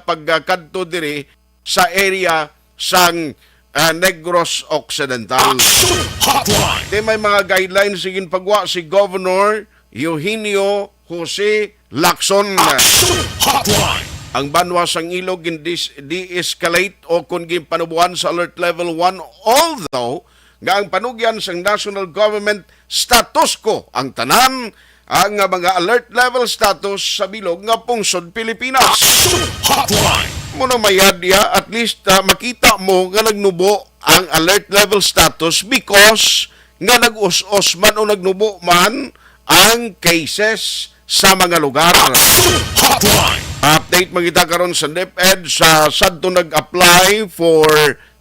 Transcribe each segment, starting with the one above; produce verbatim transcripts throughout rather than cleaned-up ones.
pagkadto diri sa area sang, ah, Negros Occidental. Action Hotline. Di may mga guidelines sa ginpagwa si Governor Eugenio Jose Lacson. Action Hotline. Ang banwa sang Ilog gin-, de-escalate o kon ginpanubuan sa Alert Level one, although nga ang panugyan sang national government status quo ang tanan ang mga alert level status sa bilog nga pungsod Pilipinas. Action Hotline. Muna mayad ya, at least, ah, makita mo nga nagnubo ang alert level status because nga nag-us-os man o nagnubo man ang cases sa mga lugar. Action Hotline. Update man kita karon sa DepEd sa sadto nag-apply for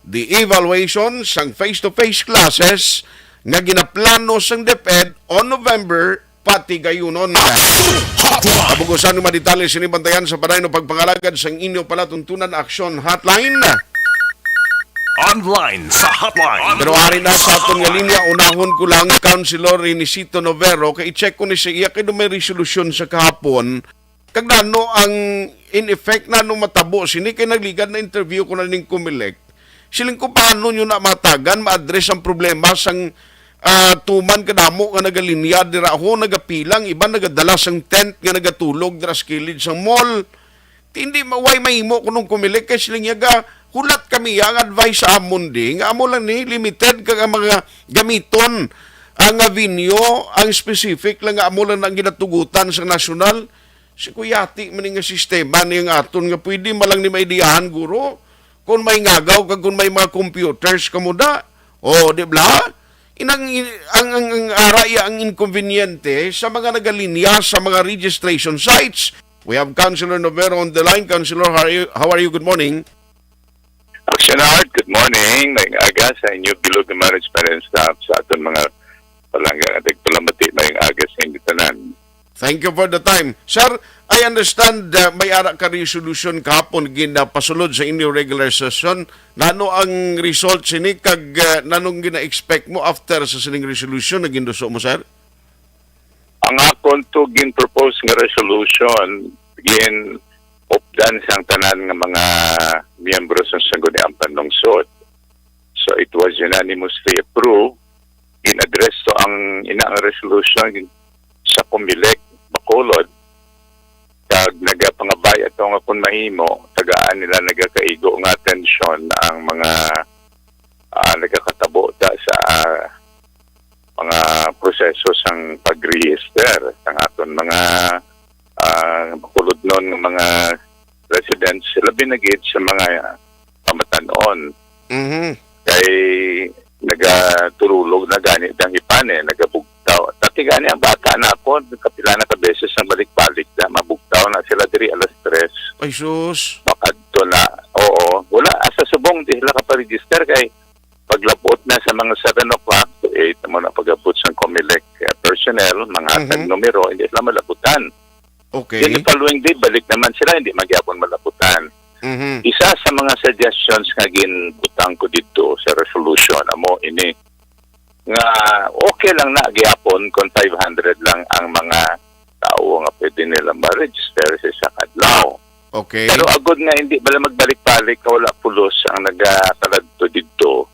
the evaluation sang face-to-face classes nga ginaplano sang DepEd on November patigayunon. Action Hotline. Kabugusan nga mga detalye sini, bantayan sa padayon nga pagpangalagad sang inyo palatuntunan, Action Hotline. Online sa hotline. Pero ari na sa aton nga linya, unahon ko lang, Councilor Renisito Novero, kay i-check ko ni sa iya, kay do may resolusyon sa kahapon. Kag nano ang in effect, nano matabo sini, kay nagligad na interview ko na ning Comelec. Siling ko, paano nyo na matagan, ma-address ang problema sang, ah, tuman kadamo nga nagalinya dira, ho, nagapilang, iban nagadala sang tent nga nagatulog dira sa kilid sang mall. Ti hindi ma-, way mahimo kunong Comelec kay sila niya ga, hulat kami ya, ang advice sa amon di nga amo lang ni limited kag ang mga gamiton ang, ah, venue, ang specific lang nga amo lang ang ginatugutan sa nasyonal. Si kuyati man ni nga sistema ni ang aton nga pwede man lang ni maidiyahan, guro, kung may ngagaw kag kung may mga computers kamo da. O, di ba? Inang, ang, ang, ang ara iya ang inkonbinyente sa mga nagalinya sa mga registration sites. We have Councilor Novero on the line. Councilor, how are you? How are you? Good morning. Action Art, good morning. Maayong aga sa inyo, bilog nga management and staff, sa aton mga palangga nga tagpalamati. Maayong aga sa inyo tanan. Thank you for the time. Sir, I understand, uh, may ara ka resolution kahapon ginapasulod sa inyo regular session. Nano ang result sini kag, uh, nanong gina-expect mo after sa sining resolution na ginduso mo, sir? Ang akon to gin-propose nga resolution, gin-updan sang tanan nga mga miyembro sa Sangguniang Panlungsod. So, it was unanimously approved. Gin-address to ang ina nga resolution sa Comelec, Bacolod. Kag nagapangabay ato nga kung mahimo, tagaan nila nagakaigo nga atensyon ang mga, ah, nagakatabo ta sa, ah, mga proseso sang pag-register sang aton mga, ah, Bacolodnon nga mga residents, labi na gid sa mga pamatan-on. Mhm. Kay nagaturulog na gani dang ipan, eh, nagabugtaw. Dati gani ang bata na ako, kapila na ka beses ang balik-balik na, mabugtaw na sila diri alas tres. Ay, sus. Makadto na, oo. Wala, sa subong, di sila kaparegister kay paglabot na sa mga seven o'clock to eight, amo na pag-abot sa Comelec, eh, personnel, mga Mhm. tag numero, hindi sila malabutan. Okay. Then the following day, balik naman sila, hindi man gyapon malabutan. Mhm. Isa sa mga suggestions nga ginbutang ko didto sa resolution, amo ini, nga okay lang na gyapon kung five hundred lang ang mga tawo nga pwede nila ma-register sa isa ka adlaw. Okay. Pero agod nga hindi bala magbalik-balik, nga wala pulos ang nagakaladto didto,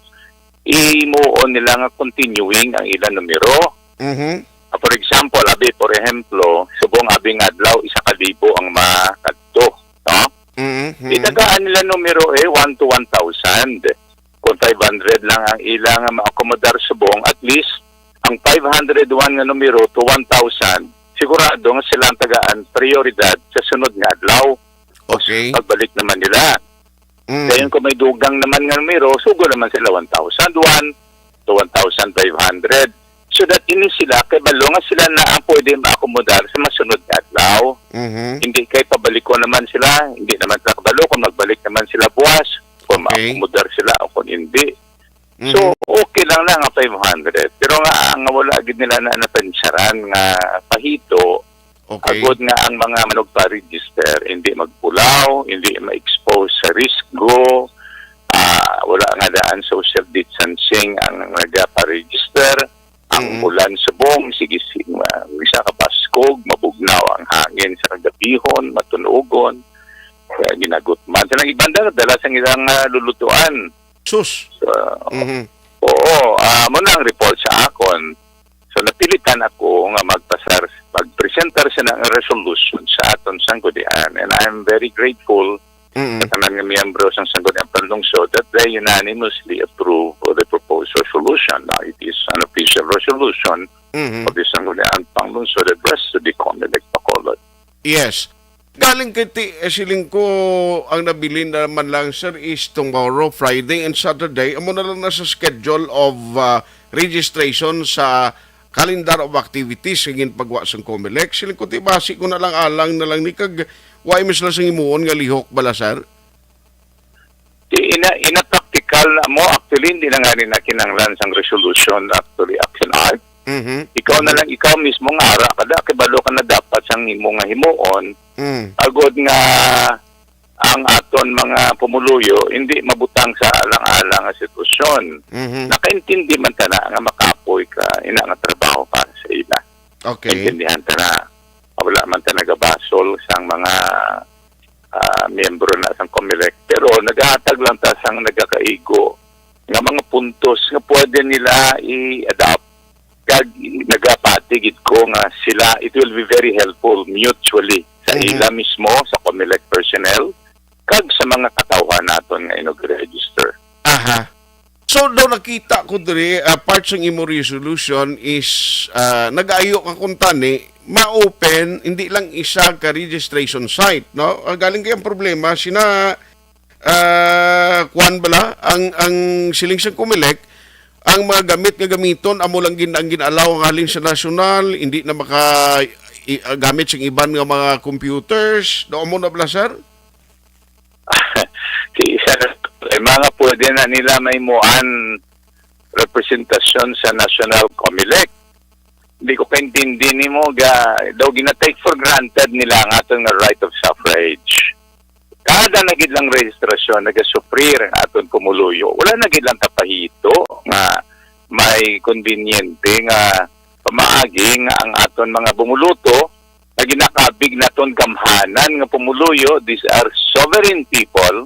imuon nila nga continuing ang ilang numero. Mhm. Ah, for example, abi, por ehemplo, subong abi nga adlaw, isa ka libo ang makadto, no? Mhm. Itagaan nila numero, eh, one to one thousand. Kung five hundred lang ang ila nga maakomodar subong, at least ang five hundred one nga numero to one thousand, sigurado nga sila ang tagaan prioridad sa sunod nga adlaw. Okay. Pagbalik naman nila. Mm. Dayon kung may dugang naman nga numero, sugo naman sila one thousand one to one thousand five hundred. So that ini sila, kay balo nga sila na ang pwede maakomodar sa masunod nga adlaw. Mhm. Hindi kay pabalikon naman sila, hindi naman sila kabalo kung magbalik naman sila buwas, kung Okay. maakomodar sila o kung hindi. So, Mhm. okay lang na nga five hundred. Pero nga, ang wala gid nila na napansaran nga pahito, Okay. agod nga ang mga manugpa-register, hindi magpulaw, hindi ma-expose sa risgo, ah, wala nga daan social distancing ang nagapa-register. Ang Mm. ulan subong, sige, sige, ma-, isa ka baskog, mabugnaw ang hangin sa kagabihon, matunugon. ah, ginagutman. Sa nang iban na, dala sa ilang, ah, lulutuan. Sus. So, Mhm. oo, ah, mo na ang report sa akon. So, napilitan ako nga magpasar, magpresentar sa nang resolution sa aton sanggunian. And I'm very grateful Mm. sa tanan nga miyembro sang sangguniang panlungsod that they unanimously approve of the proposed resolution. Now, it is an official resolution Mhm. of the sangguniang panlungsod addressed to the Comelec Bacolod. Yes. Galing kay ti, eh, siling ko, ang nabilin naman lang, sir, is tomorrow, Friday and Saturday. Amo na lang na sa schedule of, ah, registration sa calendar of activities nga ginpagwa sang Comelec. Siling ko, ti, basi ko na lang alang na lang ni kag wa mi sila sang himuon nga lihok bala, sir? Di, ina, ina practical na mo, actually, hindi na nga rin na kinahanglan sang resolution, actually, action art. Mhm. Ikaw na Mhm. lang, ikaw mismo nga ara ka da, kibalo ka na dapat sang imo nga himuon, Mm. agod nga ang aton mga pumuluyo hindi mabutang sa alang-alang nga sitwasyon. Mhm. Nakaintindi man ta na nga makapoy ka, ina nga trabaho para sa ila. Okay. Intindihan ta na. Wala man ta nagabasol sang mga, ah, miyembro na sang Comelec, pero nagahatag lang ta sang nagakaigo nga mga puntos nga pwede nila i-adapt. Kag nagapati gid ko nga sila, it will be very helpful mutually sa Mhm. ila mismo, sa Comelec personnel, kag sa mga katawhan naton nga inug-register. Aha. So, daw nakita ko diri, ah, part sang imo resolution is, ah, nag-ayo ka kuntani, ma-open, hindi lang isa ka registration site, no? Ah, galing kay ang problema, sina, ah, kuwan bala, ang, ang siling sang Comelec, ang mga gamit nga gamiton, amo lang gin-, ang gin-allow ang halin sa nasyonal, hindi na maka, i-, ah, gamit sing iban nga mga computers, do amo na bala, sir? Di, sir, eh, mga pwede na nila mahimuan representasyon sa National Comelec. Hindi ko kaintindi nimo ga, daw gina-take for granted nila ang aton nga right of suffrage. Kada na gid lang rehistrasyon, nagasufrir ang aton pumuluyo. Wala na gid lang tapahito nga may konbinyente nga pamaagi nga ang aton mga bumuluto nga ginakabig naton gamhanan nga pumuluyo, these are sovereign people.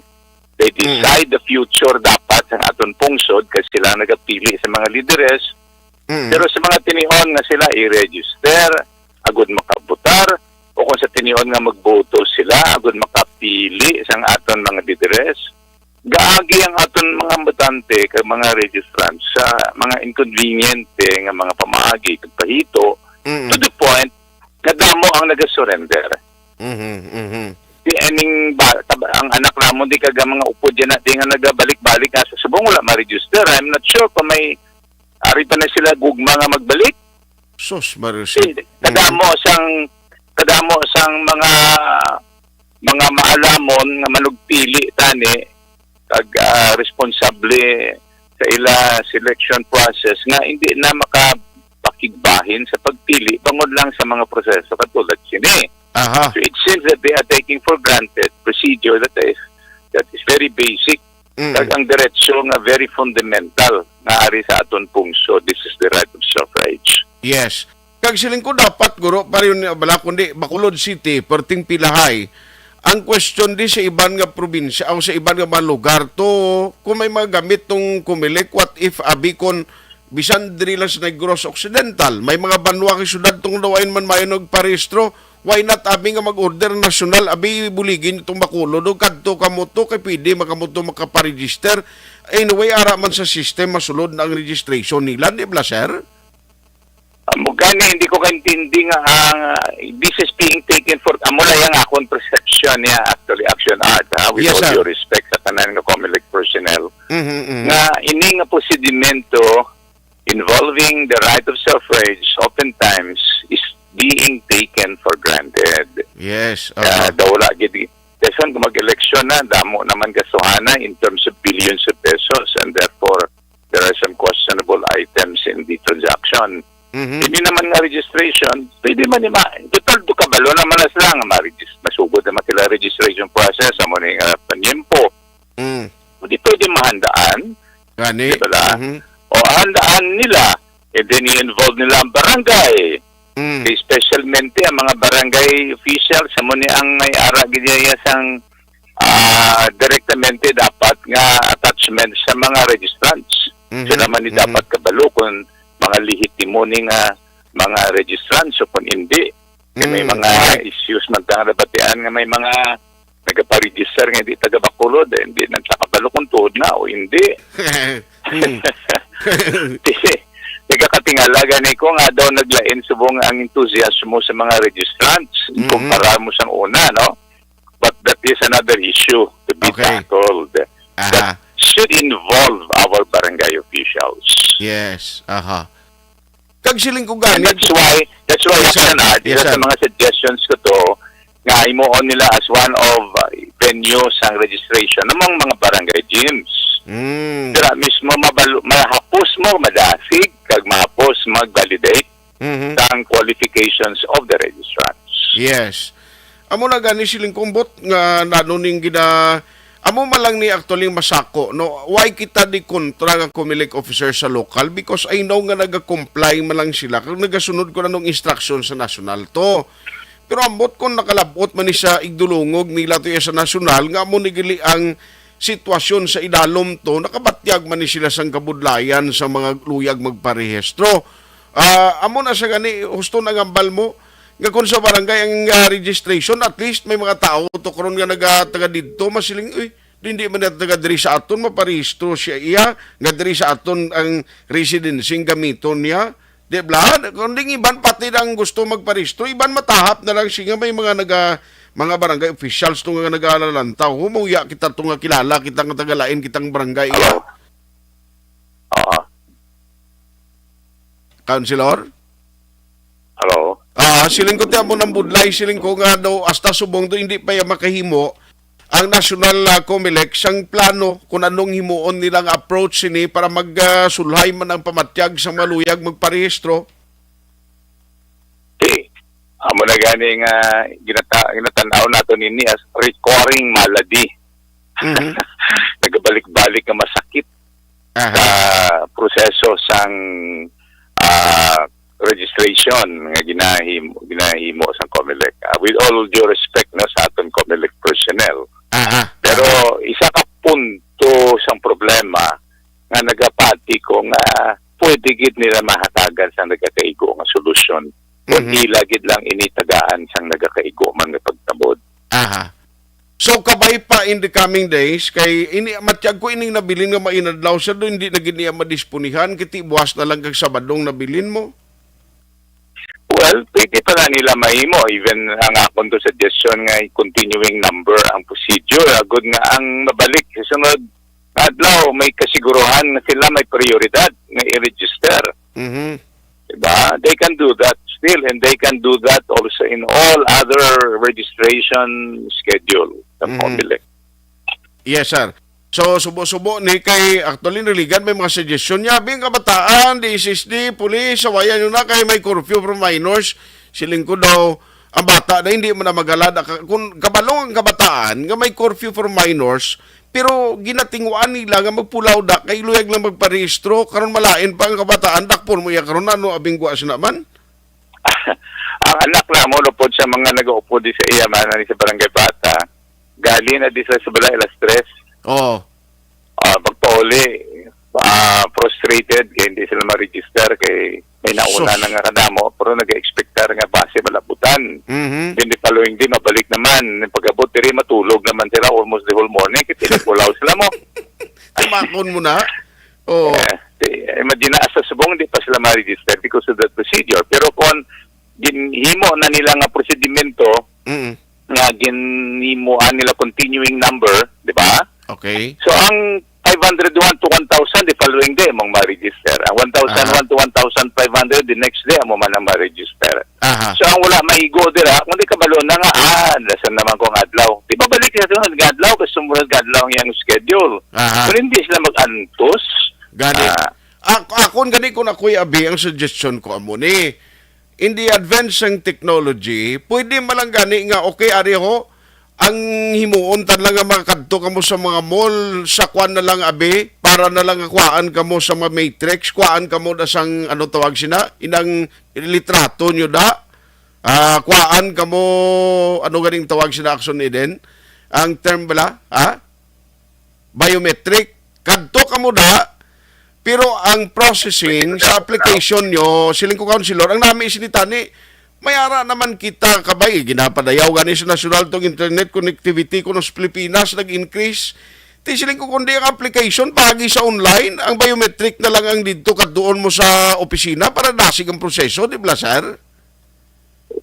They Mm. decide the future dapat sa aton pungsod kay sila ang nagapili sa mga lideres. Mm. Pero sa mga tinihon nga sila i-register agud makabutar, o kung sa tinihon nga magboto sila agud makapili sang aton mga lideres, gaagi ang aton mga botante kag mga registrants sa mga inconveniente nga mga pamaagi kag pahito, Mm. to the point nga damo ang nagasurrender. Mhm, mhm. Di aning ba, tab-, ang anak namon di kag ang mga upod diyan na, di nga nagabalik-balik nga sa subong wala ma-register. I'm not sure kung may ari pa na sila gugma nga magbalik. Sus, Maria Jose. Di, kadamo sang, kadamo sang mga, mga maalamon nga manugpili tani kag, ah, responsable sa ila selection process nga hindi na makapakigbahin sa pagpili bangod lang sa mga proseso katulad sini. Aha. So it seems that they are taking for granted procedure that is, that is very basic, Mm. kag ang diretsyo nga very fundamental nga ari sa aton pungsod. This is the right of suffrage. Yes. Kag siling ko dapat, guro, pareho ni bala, kundi Bacolod City, perting pilahay. Ang question di sa iban nga probinsya o sa iban nga mga lugar to, kung may mga gamit tong Comelec, what if abi kon bisan diri lang sa Negros Occidental, may mga banwa kay syudad tong daw ayon man mayo nagparehistro, why not abi nga mag-order nasyonal, abi buligin itong Bacolod, o kadto kamo to, kay pwede man kamo to makaparegister. Anyway, ara man sa system, masulod na ang registration nila, di ba, sir? Amo gani, hindi ko kaintindi nga ang, this is being taken for, amo lang ang akon perception niya, actually, action art, ha, with Yes, all sir. due respect sa tanan nga Comelec personnel, Mhm, mhm. nga ini nga prosedimento involving the right of suffrage oftentimes is being taken for granted. Yes, Ah, aha. daw wala gid. Bisan kung mag-eleksyon na, damo naman gastuhana in terms of billions of pesos, and therefore, there are some questionable items in the transaction. Mhm. Hindi naman nga registration, pwede man ni ma-, total do kabalo naman na sila nga ma-regis-, masugod naman sila registration process, amo ni nga panyempo. Mm. Hindi pwede mahandaan, Gani. di ba la? Mhm. O handaan nila, and then i-involve nila ang barangay. Mm. Especialmente ang mga barangay officials, amo ni ang may ara gid niya sang ah, direktamente dapat nga attachment sa mga registrants. Mhm, Sila man ni mhm. dapat kabalo kung mga lehitimo ni nga mga registrants o kung hindi. Kay may Mm, mga correct. issues man ta nga nabatian nga may mga nagaparegister nga hindi taga Bacolod, eh, hindi lang ta kabalo kung tuod na o hindi. Hmm. Nagakatingala gani ko nga daw naglain subong ang enthusiasmo sa mga registrants Mm. kumpara mo sang una, no? But that is another issue to be Okay. tackled. Aha. That should involve our barangay officials. Yes, aha. Kag siling ko And gani, that's why, that's why Yes, sir. Yes, isa sa sir. mga suggestions ko to, nga himuon nila as one of, uh, venues ang registration among mga barangay gyms. Mm. Sila mismo mabalo-, mahapos mo, madasig, kag mahapos mag-validate Mhm. sang qualifications of the registrants. Yes. Amo na gani siling kumbot nga nano ning gina-, amo man lang ni actually masako, no? Why kita di kontra nga Comelec officer sa lokal? Because I know nga naga-comply man lang sila kag nagasunod kung anong instruction sa nasyonal to. Pero ambot kung nakalabot man ni sa igdulungog nila to iya sa nasyonal, nga amo ni gali ang sitwasyon sa idalom to, nakabatyag man ni sila sang kabudlayan sa mga luyag magparehistro. Ah, amo na sa gani, husto na ang hambal mo, nga kung sa barangay ang, ah, registration, at least may mga tao to karon nga naga-, taga didto, masiling, "Uy, di, hindi man na taga diri sa aton, maparehistro siya iya, nga diri sa aton ang residency ang gamiton niya." Di bala? Kung ding iban pati ang gusto magparehistro, iban matahap na lang siya nga may mga naga-, mga barangay officials to nga nagalalantaw. Humuya kita to nga kilala kita nga taga lain kitang barangay. Hello? Oo. Councilor? Hello? Ah, siling ko ti amo nang budlay, siling ko nga daw hasta subong to hindi pa iya makahimo ang National, ah, Comelec sang plano kung anong himuon nilang approach sini para mag, ah, sulhay man ang pamatyag sa mga luyag magparehistro. Di, amo na gani nga ginata-, ginatanaw nato nini as recurring malady. Mhm. Nagabalik-balik nga masakit Aha. sa proseso sang, ah, registration nga ginahimo, ginahimo sang Comelec. Ah, with all due respect, no, sa aton Comelec personnel. Aha. Pero Aha. isa ka punto sang problema nga nagapati ko nga pwede gid nila mahatagan sang nagakaigo nga solusyon. Kung Mhm. ila gid lang ini tagaan sang nagakaigo man nga pagtamod. Aha. So, kabay pa in the coming days, kay ini, matyag ko ining nabilin nga mainadlaw, sir, do, hindi na gid niya madisponihan, kiti buwas na lang kag Sabadong nabilin mo. Well, pwede pa na nila mahimo. Even ang akon to suggestion nga continuing number ang procedure, agud nga ang mabalik sa sunod nga adlaw, may kasiguruhan nga sila may prioridad nga i-register. Mhm. Diba? They can do that still, and they can do that also in all other registration schedule sa Mhm. Comelec. Yes, sir. So, subo-subo ni kay actually, naligan may mga suggestion niya. Abi ang kabataan, D S S D, police, sawayan nyo na kay may curfew for minors. Siling ko daw, ang bata na hindi mo na magalada. Ka-, kung kabalong ang kabataan nga may curfew for minors, pero ginatinguan nila nga magpulaw da kay luyag lang magparehistro. Karon malain pa ang kabataan, dakpon mo iya karon, ano abing gwa sina man? Ang anak na mo lupod sa mga nagaupod di sa iya man ani sa Barangay Bata. Gali na di sa, sa balay alas tres. Oo. Ah, pagpauli, ah, frustrated kay hindi sila ma-register kay may nauna Sus. na nga kadamo, pero nag-expectar nga base malabutan. Mhm. Then the following day, mabalik naman. Pag-abot diri, matulog naman sila almost the whole morning. Kaya pinagpulaw sila mo. Tumakon mo na? Oo. Eh, di, imagine na, sa subong, di pa sila ma-register because of that procedure. Pero kung ginhimo na nila nga prosedimento, Mm. nga ginhimuan nila continuing number, di ba? Okay. So, ang five hundred one to one thousand, the following day, among ma-register. Ang one thousand one Aha. to one thousand five hundred, the next day, amo man ang ma-register. Aha. So, ang wala maigo dira, kung di kabalo na nga, ah, nasan naman ko ang adlaw? Di ba balik sa sunod nga adlaw, kasi sumunod nga adlaw ang iyang schedule. Aha. Pero hindi sila mag-antos. Gani. Ah. Ak-, akon gani kung ako'y abi, ang suggestion ko amo ni, in the advance sang technology, pwede man lang gani nga, okay, ari ho, ang himuon ta lang nga makadto kamo sa mga mall, sa kwan na lang abi, para na lang kuhaan kamo sa mga matrix, kuhaan kamo da sang, ano tawag sina, inang litrato nyo da, ah, kuhaan kamo, ano ganing tawag sina, Action Eden? ang term bala, ha? Biometric. Kadto kamo da, pero ang processing sa application nyo, siling ko, Councilor, ang nami sinitani, may ara naman kita kabay, ginapadayaw gani sa nasyonal tong internet connectivity kuno sa Pilipinas, nag-increase. Ti siling ko, kundi ang application, paagi sa online, ang biometric na lang ang didto, kadtuon mo sa opisina para dasig ang proseso, di ba, sir?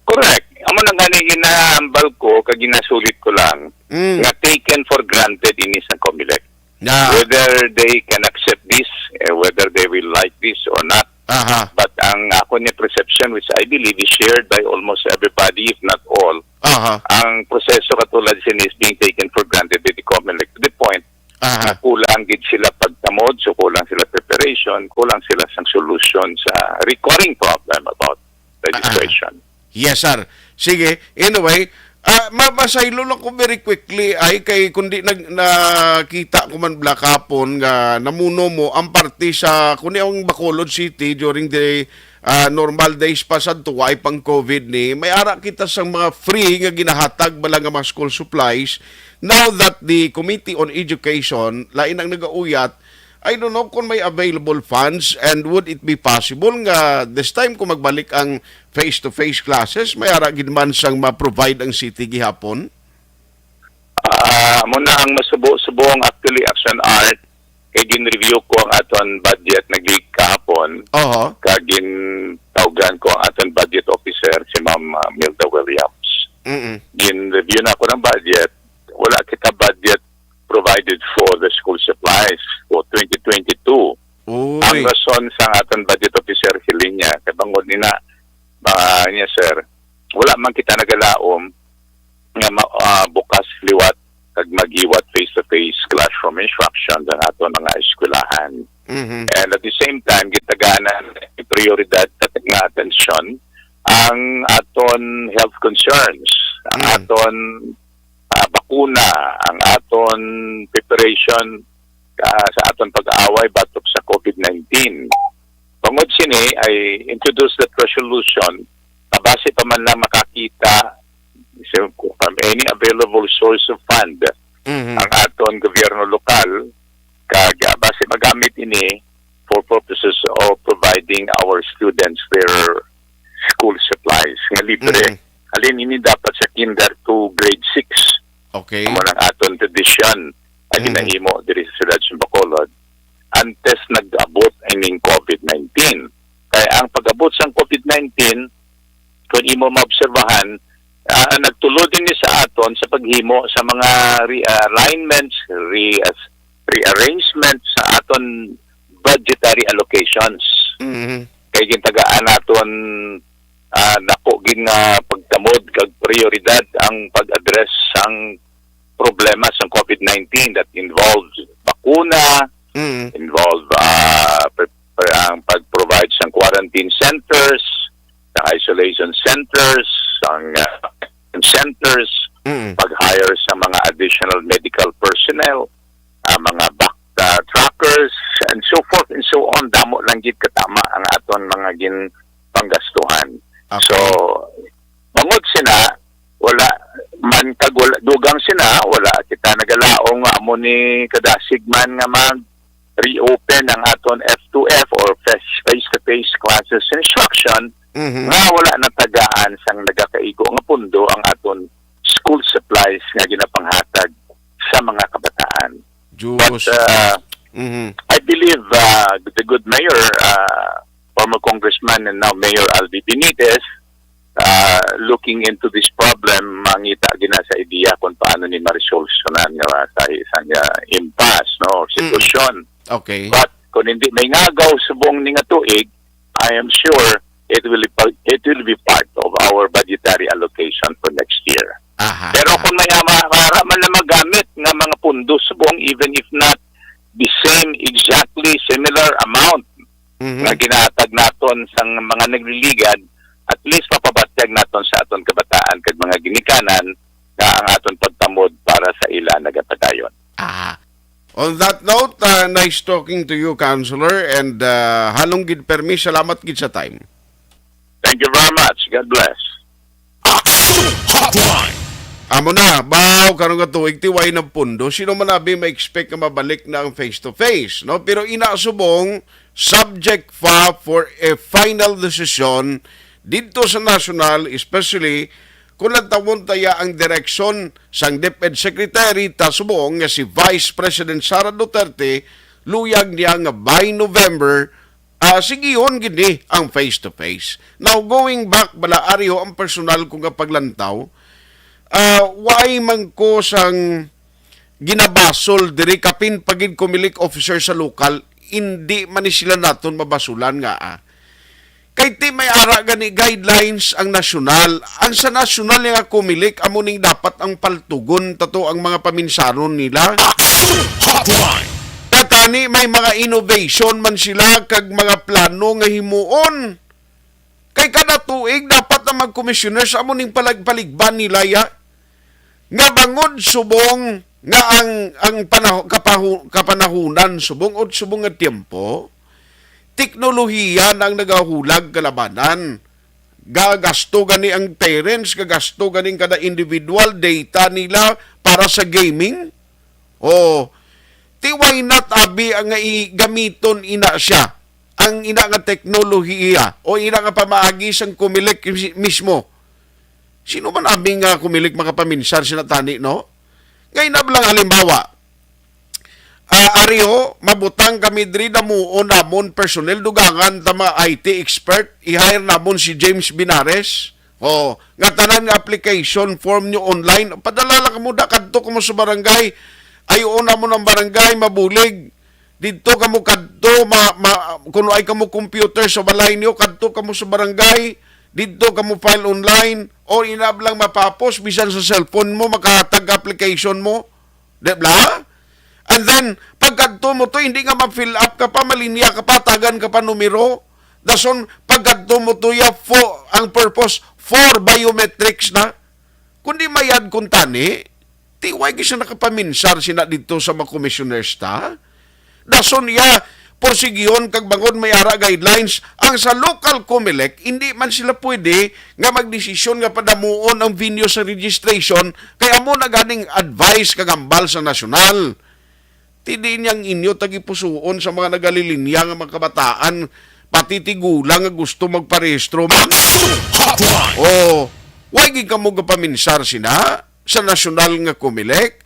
Correct. Amo na gani ginahambal ko, kag ginasulit ko lang, Mm. nga taken for granted ini sa Comelec. Yeah. Whether they can accept this, eh, whether they will like this or not. Aha. But ang ako ni perception, which I believe is shared by almost everybody, if not all, Aha. ang proseso katulad sini is being taken for granted by the Comelec to the point Aha. na kulang gid sila pagtamod, so kulang sila preparation, kulang sila sang solusyon sa recurring problem about registration. Yes, sir. Sige, anyway, ah, ma-, masaylo lang ko very quickly, ay, kay kundi nag-, nakita ko man bala kahapon nga namuno mo ang parte sa, kundi ang Bacolod City during the, ah, normal days pa sad, way pang COVID ni, may ara kita sa mga free nga ginahatag bala nga mga school supplies. Now that the Committee on Education, lain ang nagauyat, I don't know kung may available funds, and would it be possible nga this time kung magbalik ang face-to-face classes, may ara gid man sang ma-provide ang city gihapon? Ah, amo na ang masubo-subong, actually, Action Art, kay gin-review ko ang aton budget naglig kahapon, Oho. kag gintawgan ko ang aton budget officer, si Ma'am, ah, Milda Williams. Mm-mm. Gin-review na ako ng budget. Wala kita budget provided for the school supplies for twenty twenty-two. Uy. Ang rason sa aton budget officer, hiling niya, kay bangod nina, ah, niya, sir, wala man kita nagalaom nga ma-, ah, bukas liwat kag maghiwat face-to-face classroom instruction sa aton mga eskwelahan. Mhm. And at the same time, gitaganan prioridad kag nga atensyon ang aton health concerns, ang Mm. aton, ah, bakuna, ang aton preparation, ah, sa aton pag-away batok sa COVID nineteen. Bangod sini, I introduce that resolution na base pa man lang makakita sa, from any available source of fund Mhm. ang aton gobyerno lokal, kag, ah, base magamit ini for purposes of providing our students their school supplies nga libre. Mhm. Halin ini dapat sa kinder to grade six. Okay. Amo nang aton tradisyon nga Mm. ginahimo diri sa siyudad sa Bacolod antes nag-abot ining COVID nineteen. Kay ang pag-abot sang COVID nineteen, kung imo maobserbahan, ah, nagtulod ini sa aton sa paghimo sa mga realignments, re-, rearrangement sa aton budgetary allocations. Mhm. Kay gintagaan naton, ah, dako gid nga pagtamod kag prioridad ang pag-address sang problema sang COVID nineteen that involves bakuna, Mm. involve, ah, pre-, pre-, ang pag-provide sang quarantine centers, sang isolation centers, sang, ah, centers, Mm. pag-hire sa mga additional medical personnel, ah, mga back, ah, trackers, and so forth and so on. Damo lang gid katama ang aton mga ginpanggastuhan. Okay. So, bangod sina, wala man kag wala, dugang sina, wala kita nagalaom nga amo ni kadasig man nga mag-reopen ang aton F two F or face, face-to-face classes instruction Mhm. nga wala natagaan sang nagakaigo nga pundo ang aton school supplies nga ginapanghatag sa mga kabataan. Diyos. But, uh, Mhm. I believe, uh, the good mayor, uh, former Congressman and now Mayor Albi Benitez, uh, looking into this problem, mangita gina sa idea kung paano ni ma-resolve sunan nga sa isang, uh, impasse, no, or Mm. sitwasyon. Okay. But kung hindi may ngagaw subong ni nga tuig, I am sure it will be pa-, it will be part of our budgetary allocation for next year. Aha, Pero aha. kung may ama-, mara man na magamit nga mga pundos subong, even if not the same exactly similar amount Mhm. nga ginahatag naton sang mga nagliligad, at least mapabatyag naton sa aton kabataan kag mga ginikanan nga ang aton pagtamod para sa ila nagapadayon. Aha. On that note, uh, nice talking to you, Councilor, and, uh, halong gid permi, salamat gid sa time. Thank you very much. God bless. Action Hotline. Amo na, baw karong nga tuig, ti way na pundo. Sino man abi ma-expect nga mabalik na ang face-to-face, no? Pero ina subong, subject pa for a final decision didto sa national, especially kung lantawon taya ang direksyon sang DepEd Secretary ta subong nga si Vice President Sara Duterte, luyag niya nga by November, ah, sigihon gid ni ang face-to-face. Now, going back bala, ari ho ang personal ko nga paglantaw, ah, why man ko sang ginabasol diri, kapin pa gid Comelec officer sa lokal, indi man ni sila naton mabasulan nga, ah. Kay ti may ara gani guidelines ang nasyonal. Ang sa nasyonal nga Comelec, amo ning dapat ang paltugon tato ang mga paminsaron nila. Action Hotline! Katani may mga innovation man sila kag mga plano nga himuon. Kay kada tuig dapat ang mga commissioners amo ning palag-, paligban nila ya. Nga bangod subong nga ang, ang panaho-, kapahu-, kapanahunan subong o subong nga tiyempo, teknolohiya na ang nagahulag kalabanan. Gagasto gani ang parents, gagasto gani ang kada individual, data nila para sa gaming. O, ti why not abi ang nga i-, gamiton ina siya, ang ina nga teknolohiya o ina nga pamaagi sang Comelec mis-, mismo? Sino man abi nga Comelec makapaminsar sina tani, no? Nga ina lang halimbawa, ah, ari ho, mabutang kami diri, damuon namon personnel, dugangan ta mga I T expert, i-hire namon si James Binares. O, nga tanan nga application form nyo online, padala lang kamo da, kadto kamo sa barangay. Ay, oo namon ang barangay, mabulig. Didto kamo kadto, ma, ma, kung ay kamo computer sa balay niyo, kadto kamo sa barangay, didto kamo file online, o inablang mapapos, bisan sa cellphone mo, makahatag application mo. Di ba? And then, pagkadto mo to, hindi nga ma-fill up ka pa, malinya ka pa, tagan ka pa numero. Dason, pagkadto mo to, ya, fo, ang purpose, for biometrics na. Kundi mayad kung tani, ti why gid siya nakapaminsar sina dito sa mga commissioners ta? Dason iya, porsigihon kag bangod may ara guidelines ang sa local Comelec, hindi man sila pwede nga magdesisyon nga padamuon ang venue sa registration, kay amo na ganing advice kag hambal sa nasyonal. Ti di niyang inyo tagipusuon sa mga nagalilinya nga mga kabataan, pati tigulang nga gusto magparehistro. Action Hotline! Oh, why gid kamo gapaminsar sina sa nasyonal nga Comelec?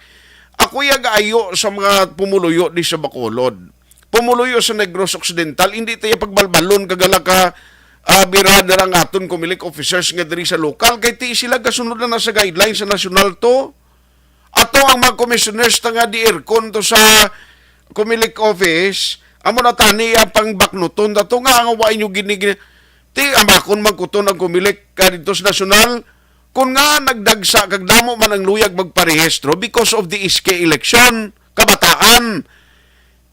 Ako ya gaayo sa mga pumuluyo di sa Bacolod. Pumuluyo sa Negros Occidental, hindi tayo pagbalbalon kag hala ka, ah, birada ang aton Comelec officers nga diri sa lokal, kay ti sila gasunod na, na sa guidelines sa nasyonal to. Ato ang mga commissioners ta nga di aircon to sa Comelec office, amo na tani ang pangbaknuton ta to nga ang wa inyo gini, gini. Ti amakon man kuton ang Comelec ka dito sa nasyonal, kung nga nagdagsa kag damo man ang luyag magparehistro because of the S K election, kabataan.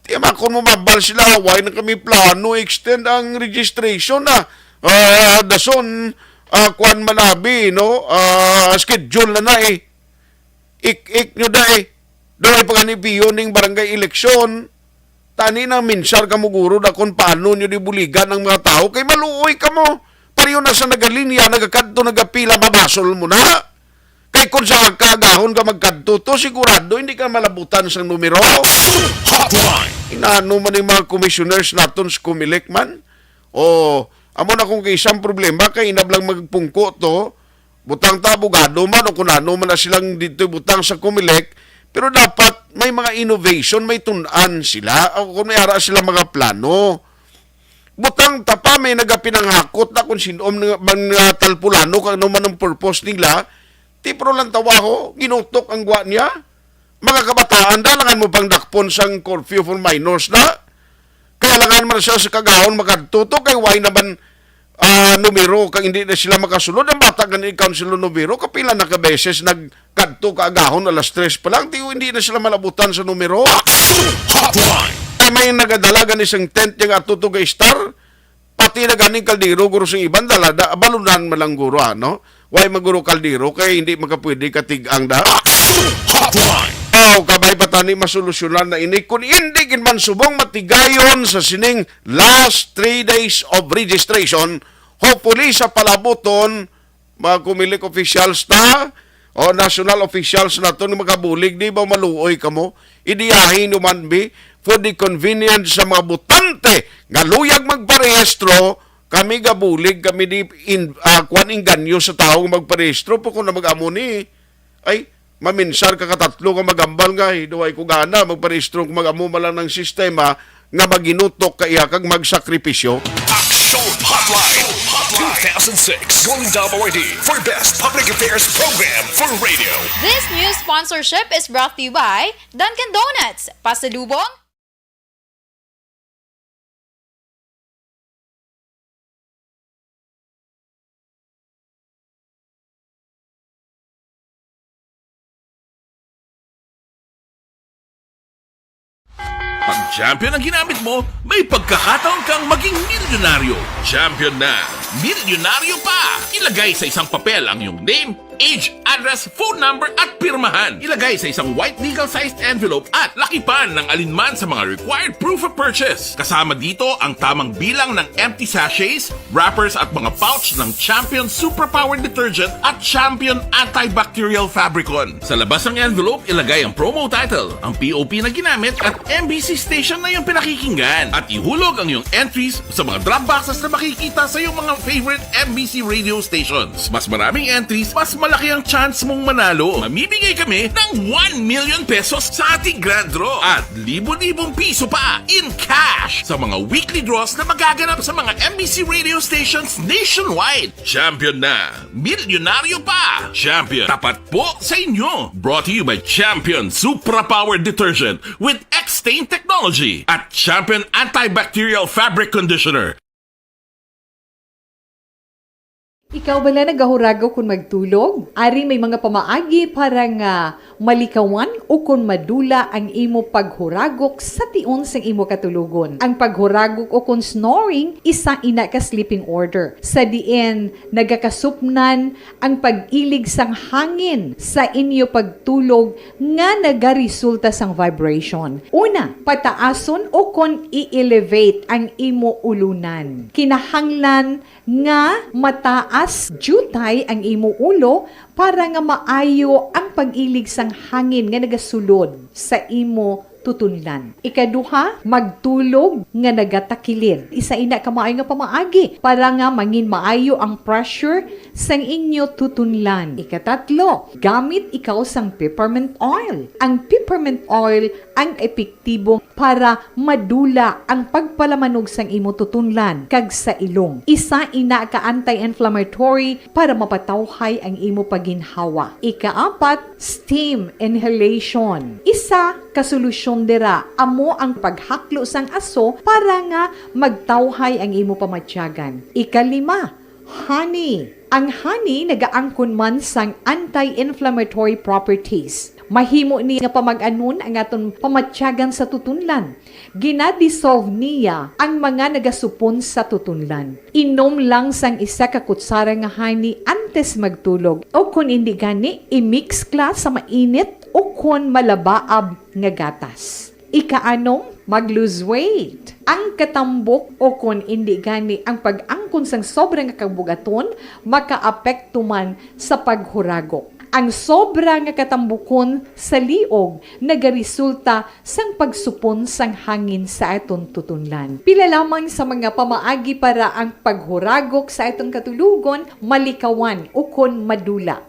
Ti amakon mo mabal sila, why na kami plano extend ang registration na, ah, dason, ah, kuan man abi, no? Ah, schedule na na eh. Ik-ik nyo da eh. Doon ay panganipiyon ning barangay eleksyon. Tani nang minsar kamo guro da kung paano nyo di buligan ang mga tao. Kay maluoy kamo. Pareho na sa nagalinya, nagakadto, nagapila, mabasol mo na. Kay kung sa kaagahon ka magkadto, to sigurado hindi ka malabutan sang numero. Action Hotline! Inano man yung mga commissioners naton sa Comelec man? O, amo na kung kaisang problema, kay inablang magpungko to, butang ta abogado man o kung ano man na silang dito butang sa Comelec, pero dapat may mga innovation, may tun-an sila, o kung may ara sila mga plano. Butang ta pa, may nagapinanghakot na kung sino man nga, man nga talpulano, kung ano man ang purpose nila, ti pero lang tawaho, ginutok ang gwa niya. Mga kabataan, dalangan mo pang dakpon sang curfew for minors na. Kailangan man siya sa kagahon makadto to, kay why naman, ah, numero kang hindi na sila makasulod. Ang bata gani council numero, kapila na ka beses nagkadto kaagahon alas tres pa lang, ti hindi na sila malabutan sa numero. Action Hotline! Ay may nagadala gani sang tent yung ato to ga star. Pati na ganing kaldero, guro, sing iban dala da, balunan man lang, guro, ano? Way maguro kaldero kay hindi makapwede katig-ang da. Action Hotline! Oh, kabay pa tani masolusyonan na ini. Kung hindi gid man subong matigayon sa sining last three days of registration, hopefully sa palabuton, mga Comelec officials ta, O national officials naton nga magabulig, di ba maluoy kamo? Idiyahi nyo man, bi, for the convenience sa mga botante nga luyag magparehistro, kami gabulig, kami di in, ah, kuwan, inganyo sa tawo nga magparehistro. Pwede na mag-amo ni, ay, maminsar ka katatlo nga magambal nga, "Ay, duway ko gana, magparehistro ko, mag-amo man lang ng sistema nga maginutok ka iya kag magsakripisyo." Action Hotline, two thousand six, Golden Dome Awardee for Best Public Affairs Program for Radio. This news sponsorship is brought to you by Dunkin' Donuts, Pasalubong. Pag Champion ang ginamit mo, may pagkakataon kang maging milyonaryo. Champion na, milyonaryo pa! Ilagay sa isang papel ang iyong name, age, address, phone number, at pirmahan. Ilagay sa isang white legal-sized envelope at lakipan ng alinman sa mga required proof of purchase. Kasama dito ang tamang bilang ng empty sachets, wrappers, at mga pouch ng Champion Superpower Detergent at Champion Antibacterial Fabricon. Sa labas ng envelope, ilagay ang promo title, ang P O P na ginamit, at M B C station na iyong pinakikinggan. At ihulog ang iyong entries sa mga drop boxes na makikita sa iyong mga favorite M B C radio stations. Mas maraming entries, mas malaki ang chance mong manalo. Mamimigay kami ng one million pesos sa ating grand draw at libo-libong piso pa in cash sa mga weekly draws na magaganap sa mga M B C radio stations nationwide. Champion na! Milyonaryo pa! Champion, tapat po sa inyo! Brought to you by Champion Supra Power Detergent with X-Stain Technology at Champion Antibacterial Fabric Conditioner. Ikaw bala nagahuragok kon magtulog? Ari may mga pamaagi para nga malikawan ukon madula ang imo paghuragok sa tion sang imo katulogon. Ang paghuragok ukon snoring, isa ina ka sleeping order, sa diin nagakasupnan ang pag-ilig sang hangin sa inyo pagtulog nga nagaresulta sang vibration. Una, pataason ukon i-elevate ang imo ulunan. Kinahanglan nga mataas diutay ang imo ulo para nga maayo ang pag-ilig sang hangin nga nagasulod sa imo tutunlan. Ikaduha, magtulog nga nagatakilid. Isa ina ka maayo nga pamaagi para nga mangin maayo ang pressure sang inyo tutunlan. Ikatatlo, gamit ikaw sang peppermint oil. Ang peppermint oil ang epektibo para madula ang pagpalamanog sang imo tutunlan kag sa ilong. Isa ina ka anti-inflammatory para mapatawhay ang imo paginhawa. Ikaapat, steam inhalation. Isa ka solusyon dira amo ang paghaklo sang aso para nga magtawhay ang imo pamatyagan. Ikalima, honey. Ang honey nagaangkon man sang anti-inflammatory properties. Mahimo ni nga pamag-anon ang aton pamatyagan sa tutunlan. Gina-dissolve niya ang mga nagasupon sa tutunlan. Inom lang sang isa ka kutsara nga honey antes magtulog, o kon indi gani, i-mix kla sa mainit o kon malabaab nga gatas. Ikaanom, mag-lose weight. Ang katambok o kon indi gani ang pag-angkon sang sobra nga kabug-aton makaapekto man sa paghuragok. Ang sobra nga katambukon sa liog nagaresulta sang pagsupon sang hangin sa aton tutunlan. Pila lamang sa mga pamaagi para ang paghuragok sa aton katulogon malikawan ukon madula.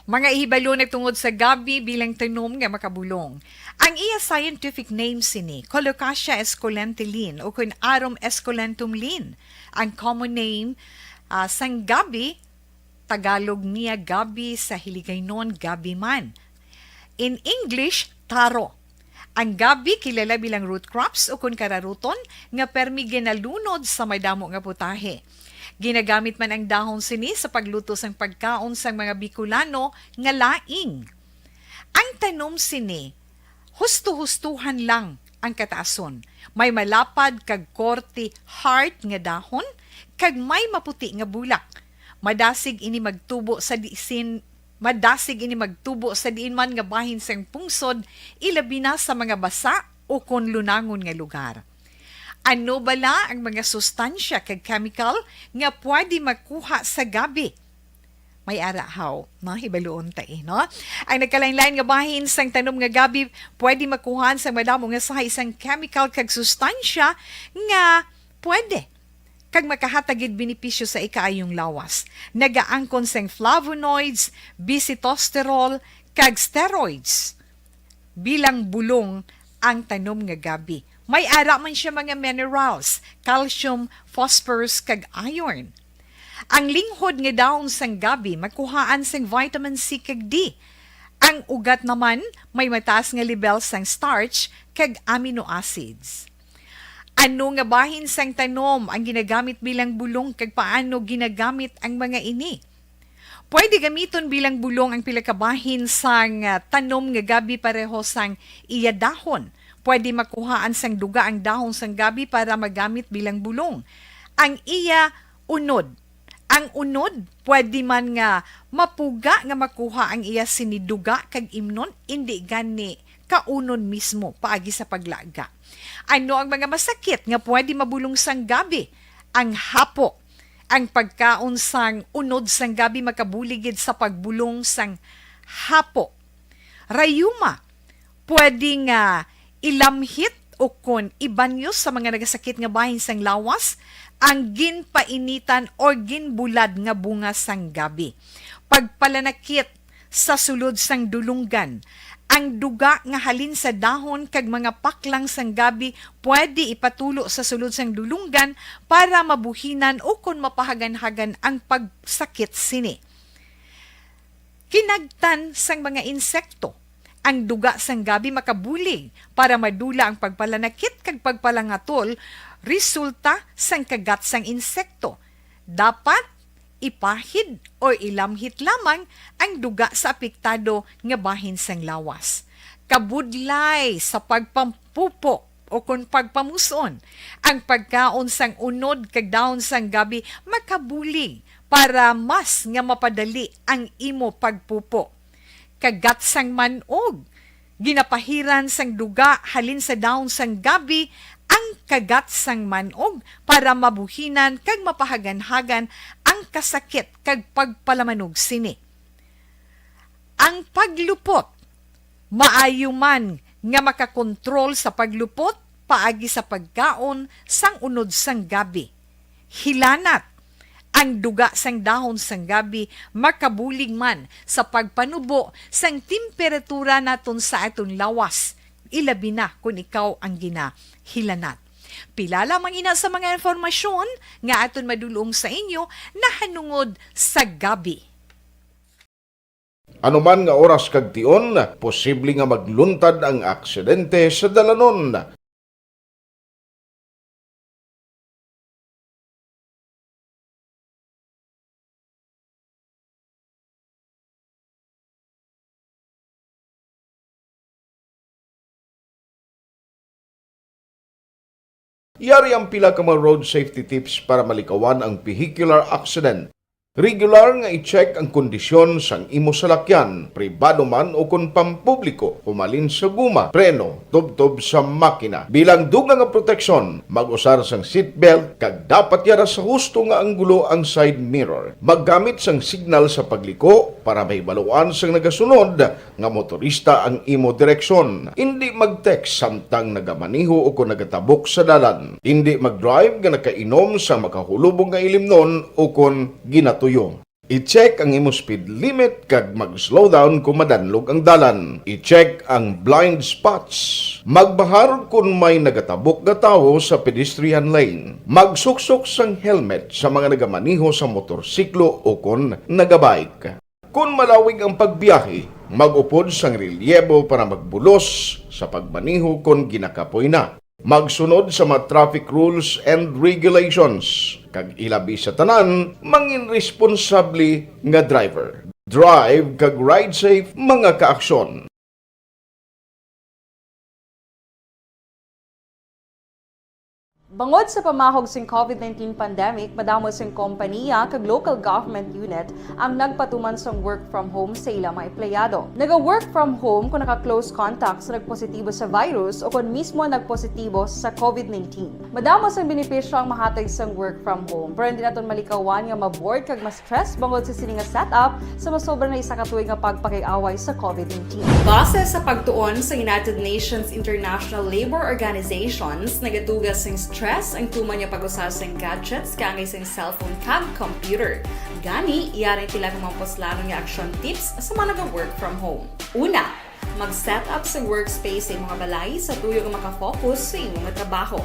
Mga ihibalo na tungod sa gabi bilang tanom nga makabulong. Ang iya scientific name sini, Colocasia esculenta Linn, o kun Arum esculentum Linn. Ang common name, ah, sang gabi, Tagalog niya gabi, sa Hiligaynon gabi man. In English, taro. Ang gabi kilala bilang root crops o kun kararuton nga permi ginalunod sa madamo nga putahe. Ginagamit man ang dahon sini sa pagluto sang pagkaon sang mga Bicolano nga laing. Ang tanom sini, husto-hustohan lang ang kataason. May malapad kag korte heart nga dahon, kag may maputi nga bulak. Madasig ini magtubo sa disin, madasig ini magtubo sa diin man nga bahin sang pungsod, ilabi na sa mga basa o kon lunangon nga lugar. Ano bala ang mga sustansya kag chemical nga pwede makuha sa gabi? May ara haw, no? Hibaluon ta, eh, no? Ang nagkalain-lain nga bahin sang tanom nga gabi pwede makuhaan sang madamo nga sahay sang chemical kag sustansya nga pwede kag makahatag gid benepisyo sa ikaayong lawas. Nagaangkon sang flavonoids, bisitosterol, kag steroids bilang bulong ang tanom nga gabi. May ara man siya mga minerals, calcium, phosphorus, kag iron. Ang linghod nga dahon sang gabi makuhaan sang vitamin C kag D. Ang ugat naman may mataas nga lebel sang starch kag amino acids. Ano nga bahin sang tanom ang ginagamit bilang bulong kag paano ginagamit ang mga ini? Pwede gamiton bilang bulong ang pila ka bahin sang, ah, tanom nga gabi pareho sang iya dahon. Pwede makuhaan sang duga ang dahon sang gabi para magamit bilang bulong. Ang iya unod. Ang unod, pwede man nga mapuga nga makuha ang iya sini duga kag imnon, indi gani kaunon mismo paagi sa paglaga. Ano ang mga masakit nga pwede mabulong sang gabi? Ang hapo. Ang pagkaon sang unod sang gabi makabulig gid sa pagbulong sang hapo. Rayuma, pwede nga ilamhit o kon ibanyo sa mga nagasakit nga bahin sang lawas ang ginpainitan o ginbulad nga bunga sang gabi. Pagpalanakit sa sulod sang dulunggan. Ang duga nga halin sa dahon kag mga paklang sang gabi pwede ipatulo sa sulod sang dulunggan para mabuhinan o kon mapahaganhagan ang pagsakit sini. Kinagtan sang mga insekto. Ang duga sang gabi makabulig para madula ang pagpalanakit kag pagpalangatol resulta sang kagat sang insekto. Dapat ipahid o ilamhit lamang ang duga sa apektado nga bahin sang lawas. Kabudlay sa pagpampupo o kon pagpamus-on, ang pagkaon sang unod kag dahon sang gabi makabulig para mas nga mapadali ang imo pagpupo. Kagat sang man-og. Ginapahiran sang duga halin sa dahon sang gabi ang kagat sang man-og para mabuhinan kag mapahaganhagan ang kasakit kag pagpalamanog sini. Ang paglupot. Maayo man nga makakontrol sa paglupot paagi sa pagkaon sang unod sang gabi. Hilanat. Ang duga sang dahon sang gabi makabulig man sa pagpanubo sang temperatura naton sa aton lawas, ilabi na kon ikaw ang ginahilanat. Pila lamang ina sa mga impormasyon nga aton madul-ong sa inyo nahanungod sa gabi. Ano man nga oras kag tion, posible nga magluntad ang aksidente sa dalanon. Yari ang pila ka mga road safety tips para malikawan ang vehicular accident. Regular nga i-check ang kondisyon sang imo salakyan, pribado man o kon pampubliko, humalin sa guma, preno, tubtob sa makina. Bilang dugang nga proteksyon, mag-usar sang seatbelt kag dapat yara sa husto nga anggulo ang side mirror. Maggamit sang signal sa pagliko para mahibaluan sang nagasunod nga motorista ang imo direksyon. Indi mag-text samtang nagamaneho o kon nagatabok sa dalan. Indi mag-drive nga nakainom sang makahulubong nga ilimnon o kon ginatuyo. I-check ang imo speed limit kag mag-slow down kon madanlog ang dalan. I-check ang blind spots. Magbahar kon may nagatabok nga tawo sa pedestrian lane. Magsuksok sang helmet sa mga nagamaneho sa motorsiklo o kon nagabike. Kon malawig ang pagbiyahe, mag-upod sang relyebo para magbulos sa pagmaneho kon ginakapoy na. Magsunod sa mga traffic rules and regulations, kag ilabi sa tanan, mangin responsable nga driver. Drive kag ride safe, mga kaaksyon. Bangod sa pamahog sing COVID nineteen pandemic, madamo sing kompaniya kag local government unit ang nagpatuman sang work from home sa ila mga empleyado. Naga-work from home kung naka-close contact sa nagpositibo sa virus o kon mismo nagpositibo sa COVID nineteen. Madamo sang benepisyo ang mahatag sang work from home, pero hindi naton malikawan nga ma-bored kag ma-stress bangod sa sini nga setup sa masobra na isa ka tuig nga pagpakig-away sa COVID nineteen. Base sa pagtuon sa United Nations International Labour Organizations, nagatuga sing stress ang tuman nga pag-usa sing gadgets kaangay sing cellphone kag computer. Gani, yari ang pila ka mga puslanon nga action tips sa mga naga-work from home. Una, mag-set up sa workspace sa imong balay sa tuyo nga makafocus sa imong trabaho.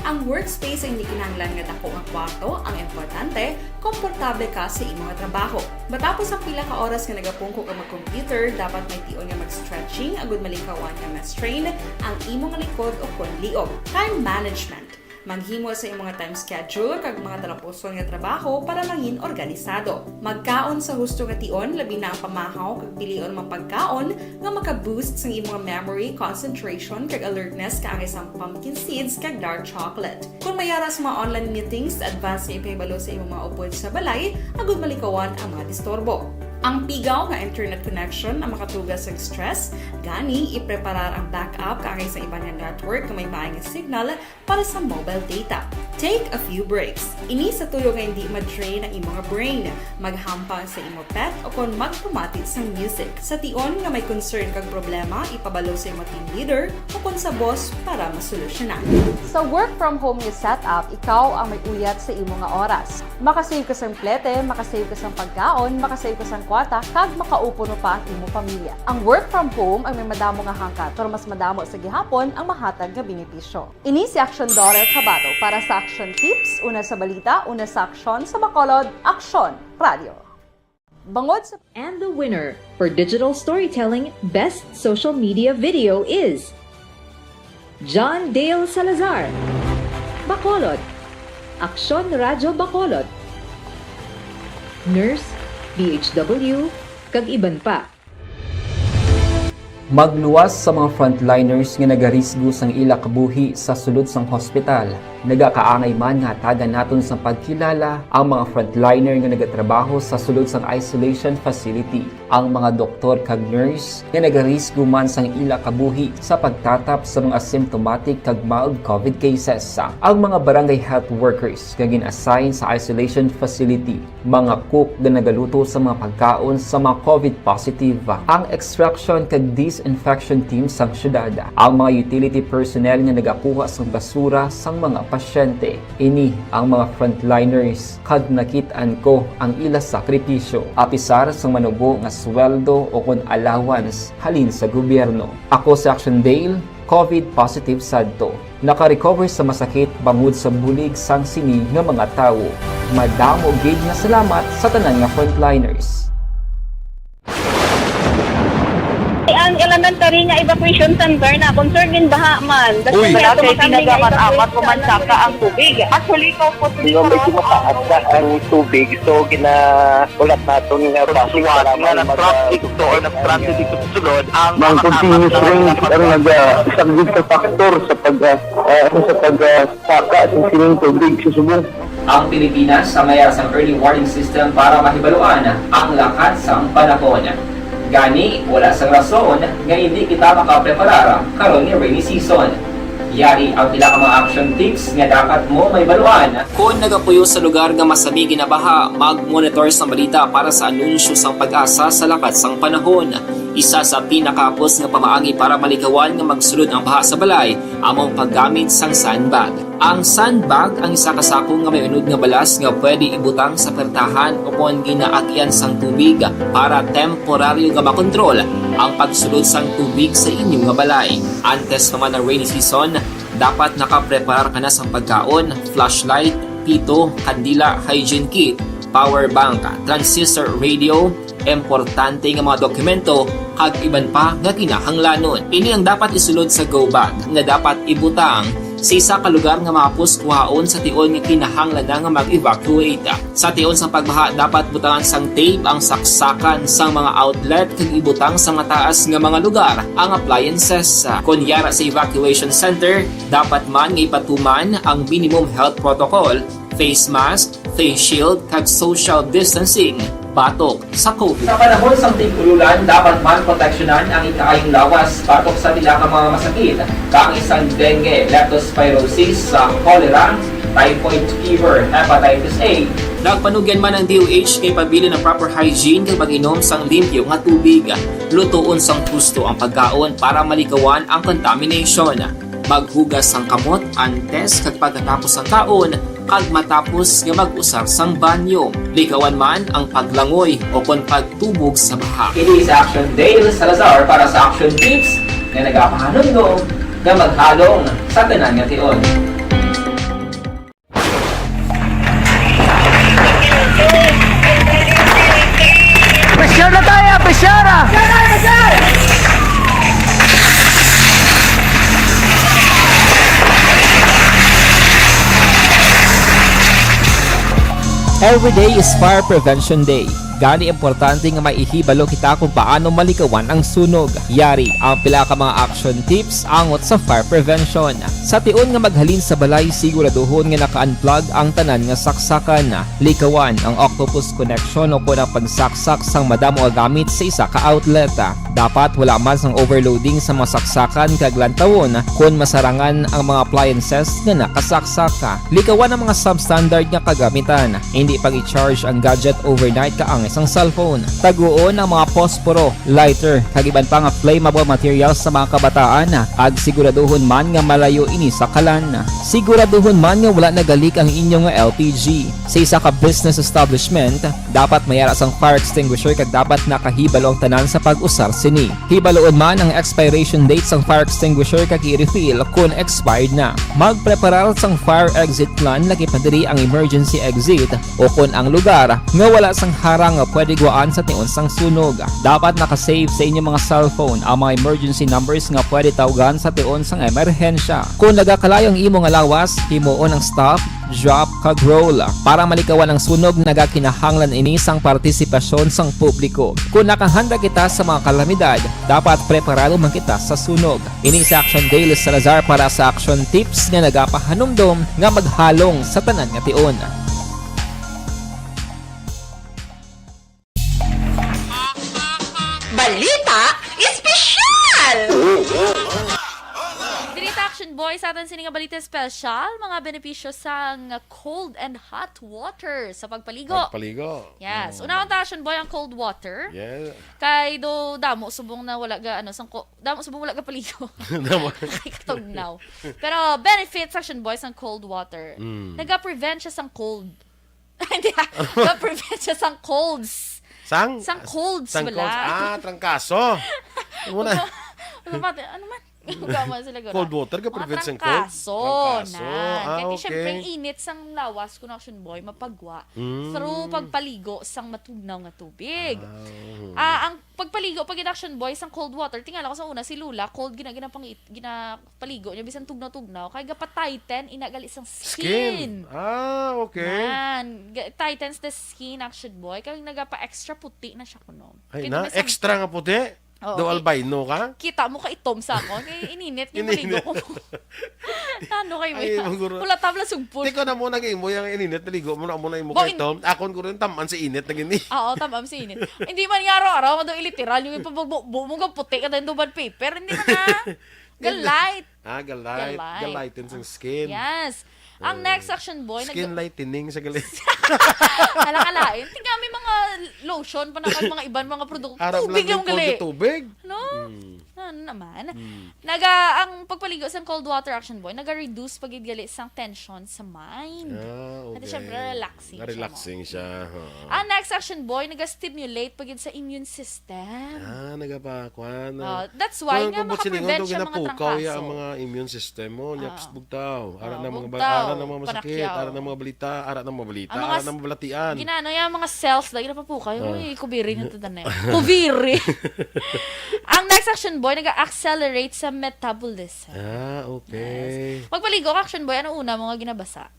Ang workspace ay hindi kinahanglan nga dako nga kwarto, ang importante, komportable ka sa imong trabaho. Matapos ang pila ka oras nga nagapungko ka mag-computer, dapat may tion nga mag-stretching agud malikawan nga ma-strain ang imong likod o kon liog. Time management. Maghimo sa imong time schedule kag mga talapuson nga trabaho para mangin organisado. Magkaon sa husto nga tion, labi na ang pamahaw kag pilion mga pagkaon nga maka-boost sang imong memory, concentration, kag alertness kaangay sang pumpkin seeds kag dark chocolate. Kung may ara sa mga online meetings, advance nga ipahibalo sa imong mga upod sa balay agud malikawan ang mga disturbo. Ang pigaw nga internet connection ang makatuga sang stress, gani ipreparar ang backup kaangay sa iban nga network nga may maay nga signal para sa mobile data. Take a few breaks. Ini sa tuyo nga hindi ma-drain ang imo nga brain. Maghampang sa imo pet o kon magpamati sang music. Sa tion nga may concern kag problema, ipabalo sa imo team leader o kon sa boss para masolusyonan. Sa work from home nga setup, ikaw ang may uyat sa imo nga oras. Makasave ka sang plete, makasave ka sang pagkaon, makasave ka sang kwarta, kag makaupuno pa ang imo pamilya. Ang work from home ang may madamo nga hangkat, pero mas madamo sa gihapon ang mahatag nga benepisyo. Ini si Action Daughter Tabato para sa Action Tips, una sa balita, una sa aksyon, sa Bacolod, Aksyon Radio. Bangod sa And the winner for digital storytelling best social media video is John Dale Salazar, Bacolod, Aksyon Radyo Bacolod, nurse, D H W, kag iban pa. Magluwas sa mga frontliners nga nagarisgo sang ila kabuhi sa sulod sang hospital. Nagakaangay man nga hatagan naton sang pagkilala ang mga frontliner nga nagatrabaho sa sulod sang isolation facility, ang mga doktor kag nurse nga nagarisgo man sang ila kabuhi sa pagtatap sa mga asymptomatic kag mild COVID cases, ang mga barangay health workers nga gin-assign sa isolation facility, mga cook nga nagaluto sa mga pagkaon sa mga COVID positive, ang extraction kag disinfection team sang syudad, ang mga utility personnel nga nagakuha sang basura sang mga pasyente. Ini ang mga frontliners, kag nakit-an ko ang ila sakripisyo, apisar sang manubo nga sweldo o kon allowance halin sa gobyerno. Ako si Action Dale, COVID positive sadto. Naka-recover sa masakit bangod sa bulig sang sini nga mga tawo. Madamo gid nga salamat sa tanan nga frontliners. Ang elementary nga evacuation center na concern din baha man. Uy. Wala kay ginagaman-amat, pumansaka ang tubig. Actually, ikaw po, medyo mataas na ang tubig, so gina- Ulat naton nga base nga nag-traffic to or nag-transit dito sa sulod ang mga continuous rain ang naga-, isa gid sa factor sa pag, ah, ah, sa pag, ah, saka sa sining tubig sa subong. Ang Pilipinas ang may ara sang early warning system para mahibaluan ang lakat sang panahon. Gani, wala sang rason nga hindi kita makapreparar karon ni rainy season. Yari ang pila ka mga action tips nga dapat mo mahibaluan. Kon nagapuyo sa lugar nga masami ginabaha, mag-monitor sang balita para sa anunsyo sang PAGASA sa lakat sang panahon. Isa sa pinakahapos nga pamaagi para malikawan nga magsulod ang baha sa balay amo ang paggamit sang sandbag. Ang sandbag ang isa ka sako nga may unod nga balas nga pwede ibutang sa pertahan o kon ginaagyan sang tubig para temporaryo nga makontrol ang pagsulod sang tubig sa inyo nga balay. Antes pa man ang rainy season, dapat nakapreparar ka na sang pagkaon, flashlight, pito, kandila, hygiene kit, power bank, transistor radio, importante nga mga dokumento, kag iban pa nga kinahanglanon. Ini ang dapat isulod sa go bag nga dapat ibutang Sa isa ka lugar nga mahapos kuhaon sa tion nga kinahanglan na nga mag-evacuate. Sa tion sang pagbaha, dapat butangan sang tape ang saksakan sang mga outlet kag ibutang sa mataas nga mga lugar ang appliances. Kon yara sa evacuation center, dapat man nga ipatuman ang minimum health protocol, face mask, face shield, kag social distancing batok sa COVID. Sa panahon sang tig-ululan, dapat man proteksyonan ang ikaayong lawas batok sa pila ka mga masakit, kaangay sang dengue, leptospirosis, sa cholera, typhoid fever, hepatitis A. Nagpanugyan man ang D O H kay pabilin ang proper hygiene kag pag-inom sang limpyo nga tubig. Lutoon sang husto ang pagkaon para malikawan ang contamination. Maghugas sang kamot antes kag pagkatapos sang kaon, kag matapos nga mag-usar sang banyo. Likawan man ang paglangoy o kon pagtubog sa baha. Ini si Action Dale Salazar para sa Action Tips nga nagapahanumdom nga maghalong sa tanan nga tion. Pressure na tayo, pressure! Every day is Fire Prevention Day. Gani, importante nga may ihibalo kita kung paano malikawan ang sunog. Yari ang pila ka mga action tips angot sa fire prevention. Sa tion nga maghalin sa balay, siguraduhon nga naka-unplug ang tanan nga saksakan. Likawan ang octopus connection o kon ang pagsaksak sang madamo nga gamit sa isa ka outlet. Dapat wala man sang overloading sa mga saksakan kag lantawon kon masarangan ang mga appliances nga nakasaksak. Likawan ang mga substandard nga kagamitan. Hindi pag-i-charge ang gadget overnight kaangay sang cellphone. Taguon ang mga posporo, lighter, kag iban pa nga flammable materials sa mga kabataan, kag siguraduhon man nga malayo ini sa kalan. Siguraduhon man nga wala nagalik ang inyo nga L P G. Sa isa ka business establishment, dapat may ara sang fire extinguisher kag dapat nakahibalo ang tanan sa pag-usar sini. Hibaloon man ang expiration date sang fire extinguisher kag i-refill kon expired na. Magpreparar sang fire exit plan, lakip na diri ang emergency exit o kon ang lugar nga wala sang harang nga pwede gwaan sa tion sang sunog. Dapat naka-save sa inyo mga cellphone ang mga emergency numbers nga pwede tawgan sa tion sang emerhensya. Kon nagakalayo ang imo nga lawas, himuon ang stop, drop, kag roll. Para malikawan ang sunog, nagakinahanglan ini sang partisipasyon sang publiko. Kon nakahanda kita sa mga kalamidad, dapat preparado man kita sa sunog. Ini si Action Dale Salazar para sa Action Tips nga nagapahanumdom nga maghalong sa tanan nga tion. Balita Espesyal! Diri ta, Action Boy, sa aton sini nga balita espesyal, mga benepisyo sang cold and hot water sa pagpaligo. Pagpaligo. Yes. Mm. Unahon ta, Action Boy, ang cold water. Yeah. Kay do damo subong na wala ga, ano, sang ko-, damo subong wala ga paligo. Damo. Kay katugnaw. Pero benefits, Action Boy, sang cold water. Mm. Naga-prevent siya sang cold. Hindi, ah. Ga-prevent siya sang colds. Sang? Sang colds, sang bala. Colds. Ah, trangkaso. Ano na? Ano, ano man? Ano man? Gama sila gura. Cold water ga-prevent sang cold? Trangkaso. Trangkaso. Ah, okay. Kaya siyempre, ang init sang lawas, kun Action Boy, mapagwa. Mm. Through pagpaligo sang matugnaw nga tubig. Ah, oo. Ah, ang pagpaligo, pag Action Boy, sang cold water, tingala ko sa una, si Lola, cold, gina-, ginapang-, ginapaligo niya, bisan tugnaw-tugnaw, kay gapa-tighten, ina gali sang skin. Skin. Ah, okay. Nan, ga-, tightens the skin, Action Boy, kay nagapa-extra puti na siya kuno. Ay, kay na, extra nga puti? Oo, do kay albino ka? Kita mo ka itom sa akon, kay ininit niya. Ininit. Maligo ko. Ano kayo? Ay, yan? Maguro. Wala tabla sugpon. Tiko na mo nag-imo yung ininit, naligo mo na mo na imo. Bo, kay in- Tom. Akon ko rin, taman si init na gini. Oo, taman si init. Hindi man nga araw-araw, mado iliteral, yung ipabugbo mo nga puti ka tayong tubad paper. Hindi man na. Galight. Ah, galight. Galight. Galighten sang skin. Yes. Ang next, Action Boy, nag- Skin lightening sa gali. Hala, kalain. Tingnan, may mga lotion pa na kag mga iban, mga produkto. Aram lang tubig lang yung gali. Tubig. No? Mm. Ano naman? Mm. Naga, ang pagpaligo sa cold water, Action Boy, naga-reduce pa gid gali sang tension sa mind. Ah, okay. At syempre, relaxing siya. Relaxing siya, ha. Ang next, Action Boy, naga-stimulate pa gid sa immune system. Ah, nagapa-, kuan, ah. Oh, that's why nga makaprevent siya mga trangkaso. Ang mga immune system mo, nya, ah, psst, bugtaw. Ara na mga ba-, ara na mga masakit, ara na mga balita, ara na mga balita, ara na mga balatian. Ginano, yung mga cells, lagi na papukaw. Uy, kubiri na to, danay. Kubiri. Ang next, Action Boy, nag-accept accelerate sa metabolism. Ah, okay. Yes. Pagpaligo ka, Action Boy, ano una mo nga ginabasa?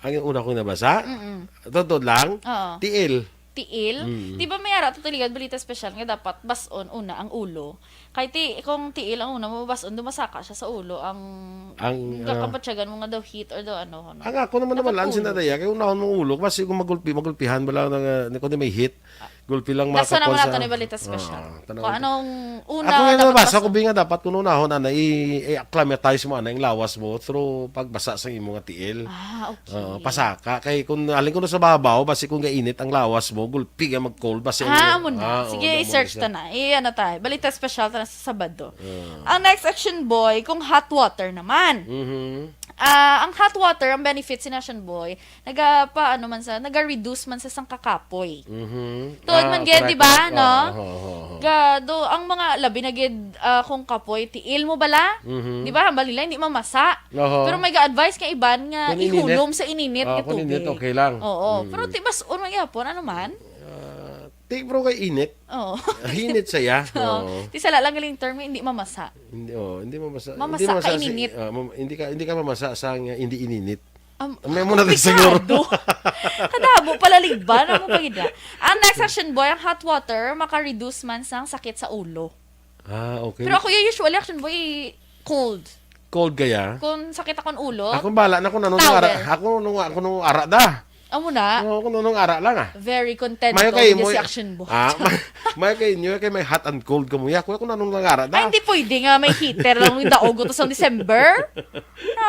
Ang una kong nabasa? Mm-mm. Totoo lang? Oo. Tiil. Tiil? Mm. Di ba may ara to tuligan balita special nga dapat bas-on una ang ulo? Kay ti, kung tiil ang una mo bas-on, dumasaka siya sa ulo. Ang, Ang, ang ah, kabatyagan mo nga daw heat or daw ano, ano. Ang ako naman Dapat naman lang ulo. Sinadaya, kay unahon mong ulo, kasi kung magulpi, magulpihan ba lang na, na, kung may heat, gulpi lang Nasa naman makakuha nato sa ni balita special. Ah, tanaw Kung ko. Anong una Ako nga dapat nabasa bas-on? Ko, bi nga dapat kung unahon, ana, i-, i-acclimatize mo, ana, yung lawas mo through pagbasa sa imo nga tiil. Ah, okay. Oo, pasaka. Kay kung alin ko na sa babaw, basi kung gainit ang lawas mo, gulpi ka mag-cold, basi Ah, ang amo na. Ah, oo, Sige, amo na i-search siya. Ta na. I-, ano ta, balita special ta na sa Sabado. Ah. Ang next, Action Boy, kung hot water naman. Mhm. Ah, ang hot water, ang benefits ni Action Boy, naga, pa, ano man sa, naga-reduce man sa sang kakapoy. Mhm. Tuod Ah, man gid, correct, di ba, correct. No? Oo, oo, oo, oo. Ga, do, ang mga, labi na gid, ah, kung kapoy, tiil mo bala? Mhm. Di ba, hambal nila, hindi mamasa. Oho. Pero may ga-advise nga iban nga Kung ininit. Ihulom sa ininit Ah, nga kung ininit, tubig. Okay lang. Oo. Mm. Pero ti bas-on man gyapon, ano man? Ah, ti, bro, kay init. Oo. Ah, init saya. Oo. Oo. Ti sala lang galing term, hindi mamasa. Hindi, oh, hindi mamasa. Mamasa Hindi mamasa ka sa, ininit. Ah, mam-, hindi ka, hindi ka mamasa sa nga hindi ininit. Am, May mo na komplikado. Siguro. Kadamo pala ligban, amo pa gid na. Ang next, Action Boy, ang hot water maka-reduce man sang sakit sa ulo. Ah, okay. Pero ako, yung usually, Action Boy, cold. Cold kaya? Kung sakit akong ulo, Ako bala na kung ano Towel. Nung ara, ako nung, ako nung ara da. Amo na. Oo, kung nung ara lang, ah. Very content Mayo kay mo si Action Boy. Ah, may, mayo kay inyo kay may hot and cold kamo. Ya, ako kung anong nangara da. Ay, hindi pwede nga may heater lang yung daog to sa December.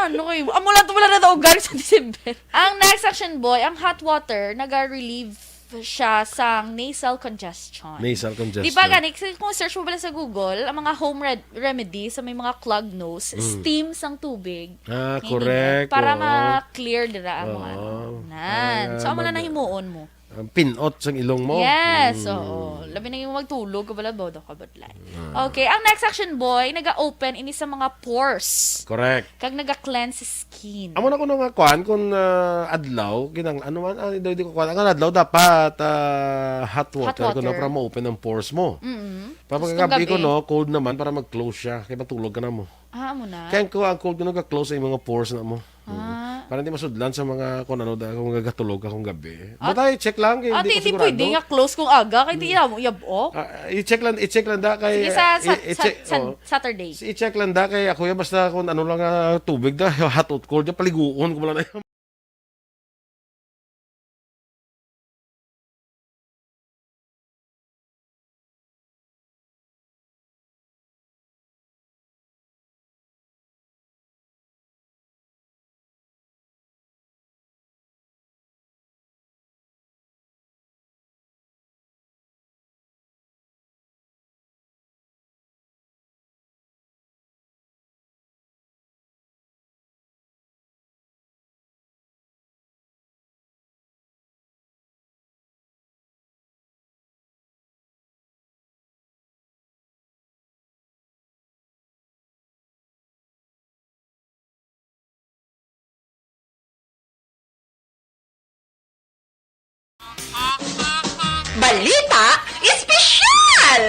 Ano kayo? Amo lang to wala na daog sa December. Ang next, Action Boy, ang hot water, naga-relieve siya sa nasal congestion. Nasal congestion. Di ba gani, kasi kung search mo pala sa Google, ang mga home red-, remedy sa may mga clog nose, Mm. steam sang tubig. Ah, Hindi correct. Na. Para Oo. Ma-clear dira ang mga Oo. Ano. Nan. Ah, So, amo na mag- nahimuon mo. Ang pinot sang ilong mo. Yes, Mm. Oo. Labi na yung magtulog ka pala, bodo ka ba? Ah. Okay, ang next, Action Boy, naga-open ini sa mga pores. Correct. Kag naga-cleanse skin. Amo na kuno nga kuan, kung, ah, adlaw, kinang-, ano man, ah, di, di ko kuan. Ang adlaw dapat, ah, hot Hot water, kuno water. Para ma-open ang pores mo. Mm-mm. Para Tapos kung pagkagabi gabi? Kuno, cold naman para mag-close siya. Kaya matulog ka na mo. Ah, amo na. Kaya ko, ang cold kuno ga-close ang mga pores na mo. Ah. Mm. Para hindi masudlan sa mga kung ano, da-, kung gagatulog ka kung gabi. At But I check lang, kay Ate, hindi ko hindi sigurado. Pwede nga close kung aga, kay di mo yabok. Ah, i-check lang, i-check lang da kay, Sige, sa, sa, i-, i-check, sa, sa oh. Saturday. Si i-check lang da kay ako yan, basta kung ano lang nga tubig da, hot or cold, da, paliguon ko lang na yan. Balita Espesyal!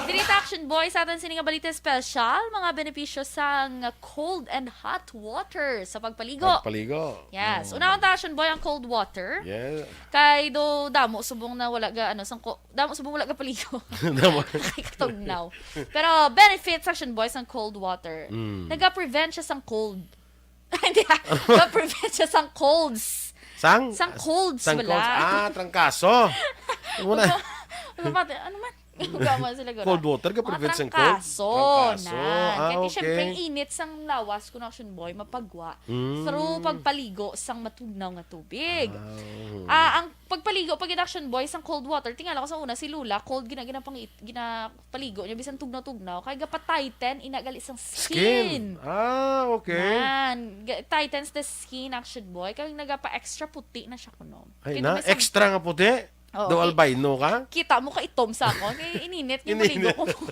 Diri ta, Action Boy, sa aton sini nga balita espesyal, mga benepisyo sang cold and hot water sa pagpaligo. Pagpaligo. Yes. Mm. Unahon ta, Action Boy, ang cold water. Yeah. Kay do damo subong na wala ga, ano, sang ko-, damo subong wala ga paligo. Damo. Kay katugnaw. Pero benefits, Action Boy, sang cold water. Mm. Naga-prevent siya sang cold. Hindi, ah. Naga-prevent siya sang colds. Sang? Sang colds, Sang bala. Colds. Ah, trangkaso. Ano na? Ano, ano man? Gama sila gura. Cold water ka Mga prevent sang cold? Trangkaso, Trangkaso. Na. Ah, kaya okay. Siyempre, ang init sang lawas, kung, Action Boy, mapagwa Mm. through pagpaligo sang matugnaw nga tubig. Ah, oo. Ah, ang pagpaligo, pag Action Boy, sang cold water, tingala ko sa una, si Lola, cold, gina-, ginapang-, ginapaligo niya, bisan tugnaw-tugnaw, kay gapa-tighten, ina gali sang skin. Skin. Ah, okay. Nan, ga-, tightens the skin, Action Boy, kay nagapa-extra puti na siya kuno. Ay, Kay na, may sang- extra nga puti? Oo, Do okay. Albino ka? Kita mo ka itom sa ako. Kay ininit nga Ininit. Maligo ko.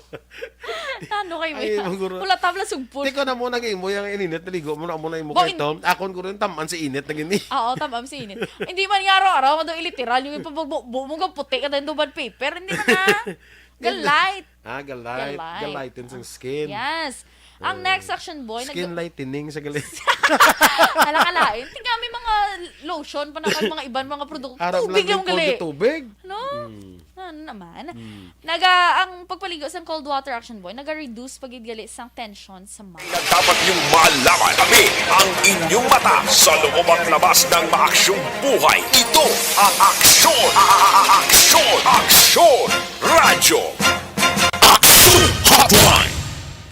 Tano kay Ay, Mia. Maguro. Wala tabla sugpon. Tiko na mo nag-imo yung ininit, naligo mo na mo na imo Bo, kay in- Tom. Akon ko rin taman si init na gini. Oo, tamam si init. Hindi man nga araw-araw, mado iliteral yung ipabugbo mo nga puti ka dahil duman paper. Hindi man na. Galight. Ah, galight. Galight. Galighten sang skin. Yes. Ang Oh. Next action boy, nag- Skin lightening sa galit. Hala ka lain. Tingnan, may mga lotion pa na kag mga iban mga produkto. Aram Tubig lang yung gali. Kundi tubig. No? Hmm. Ano naman? Hmm. Naga, ang pagpaligo sa cold water action boy, naga-reduce pa gid gali sang tension sa mind. Dapat niyong malaman. Kami ang inyong mata sa loob at labas ng maaksyong buhay. Ito ang Aksyon! A-, a-, a-, Aksyon! Aksyon! Radyo! Aksyon Hotline!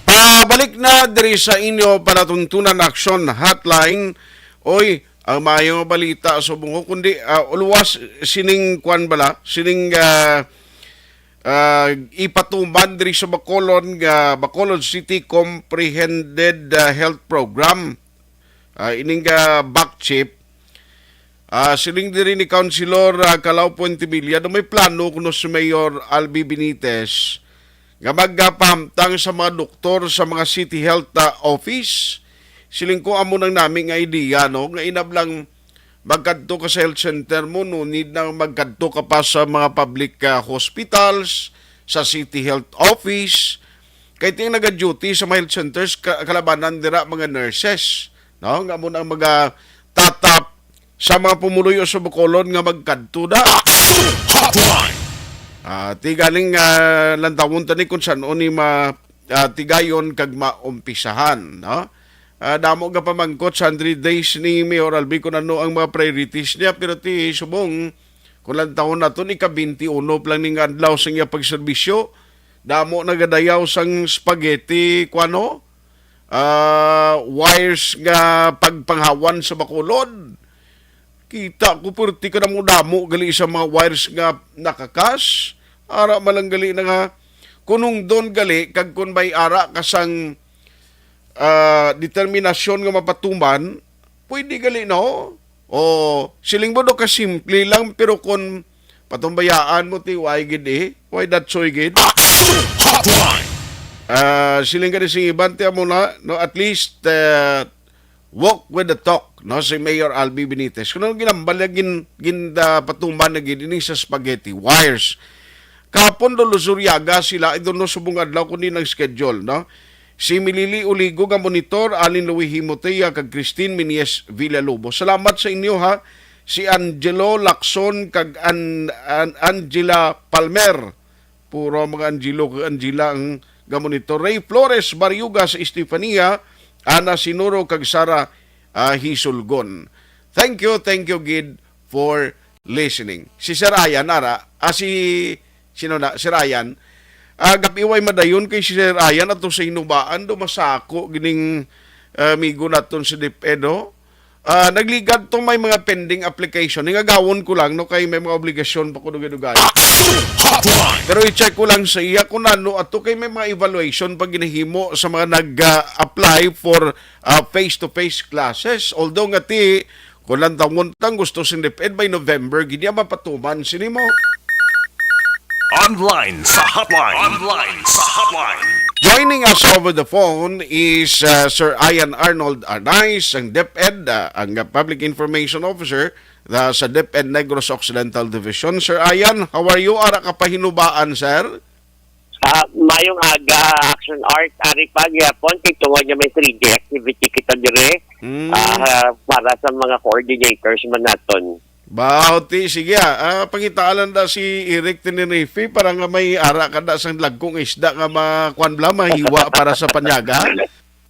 Pabalik na diri sa inyo palatuntunan Aksyon Hotline. Oy, ang maayo nga balita subong ko, kundi, ah, uluwas sining kwan bala, sining, ah, ah, ipatuman diri sa Bacolod nga Bacolod City Comprehended, ah, Health Program. Ah, ining, ah, BACCHIP, ah, siling diri ni Councilor, ah, Calao Fuentebilla, daw may plano kuno si Mayor Albi Benitez nga magpahamtang sa mga doktor sa mga city health, ah, office. Siling ko, amo nang nami nga idea, no, nga inablang magkadto ka sa health center mo, no need na magkadto ka pa sa mga public, ah, hospitals, sa city health office. Kay ting naga-duty sa mga health centers, ka-, kalabanan dira mga nurses, no? Nga mo nang mga tatap sa mga pumuluyo sa Bacolod nga magkadto da. Action Hotline! Ah, ti galing, ah, lantawon tani kung saan ni ma-, ah, tigayon kag maumpisahan, no? Ah, damo nga pamangkot sa hundred days ni Mayor Albi kung ano ang mga priorities niya, pero ti subong, kung lantawon naton, ika-twenty-one pa lang ning adlaw sa iya pagserbisyo, damo nagadayaw sang spaghetti, kuano? Ah, wires nga pagpanghawan sa Bacolod. Kita ko, purti ka damo-damo gali sa mga wires nga nakakas. Ara man lang gali na nga, kunong don gali, kag kun may ara ka sang, ah, determinasyon nga mapatuman, pwede gali, no? O, siling mo do ka simple lang, pero kun patumbayaan mo, ti, why gid eh? Why that soy gid? Action Hotline! Ah, siling ka ni sing iban, ti, amo na, no? At least, ah, walk with the talk, no? Si Mayor Albi Benitez. Kung ano ginambal niya, gin-, gin-, ah, patuman na gid ini sa spaghetti wires. Kahapon, Lolo Zuriaga, sila, I don't know, subong adlaw kung di nang schedule, no? Si Milili Uligo nga monitor, Alin Louis Himotea, kag Christine Minies Villalobos. Salamat sa inyo, ha. Si Angelo Lacson kag An-, An-, Angela Palmer. Puro mga Angelo kag Angela ang gamonitor. Ray Flores Barriuga, si Estefania, Ana Sinuro, kag Sara, ah, Hisulgon. Thank you, thank you, gid, for listening. Si Sir Ayan, ara, ah, si, sino na, Sir Ayan, ah, gab-i way madayon kay si Sir Ayan ato sa hinubaan do masako gining, ah, amigo naton si DepEd, no? Ah, nagligad to may mga pending application. Hingagawon ko lang, no, kay may mga obligasyon pa ko dugay-dugay. Action Hotline! Pero i-check ko lang sa iya kung ano ato kay may mga evaluation pa ginahimo sa mga nag, ah, apply for, ah, face-to-face classes. Although nga ti, kung lang tangon tang gusto sing DepEd by November, gid niya mapatuman sini mo. Online sa hotline. Online sa hotline. Joining us over the phone is, uh, Sir Ian Arnold Arnaiz, ang DepEd, uh, ang, uh, Public Information Officer, uh, sa DepEd Negros Occidental Division. Sir Ian, how are you? Ara ka pahinubaan, sir? Ah, mayong aga, Action Art. Ari pa gyapon kay tungod nga may three D activity kita dire. Mm. Ah, para sa mga coordinators man naton. Baho ti, sige, ah. Ah, pangitaan da si Eric Tenerife para nga may ara ka da sang lagkong isda nga ma-, kuan bala, mahiwa para sa panyaga.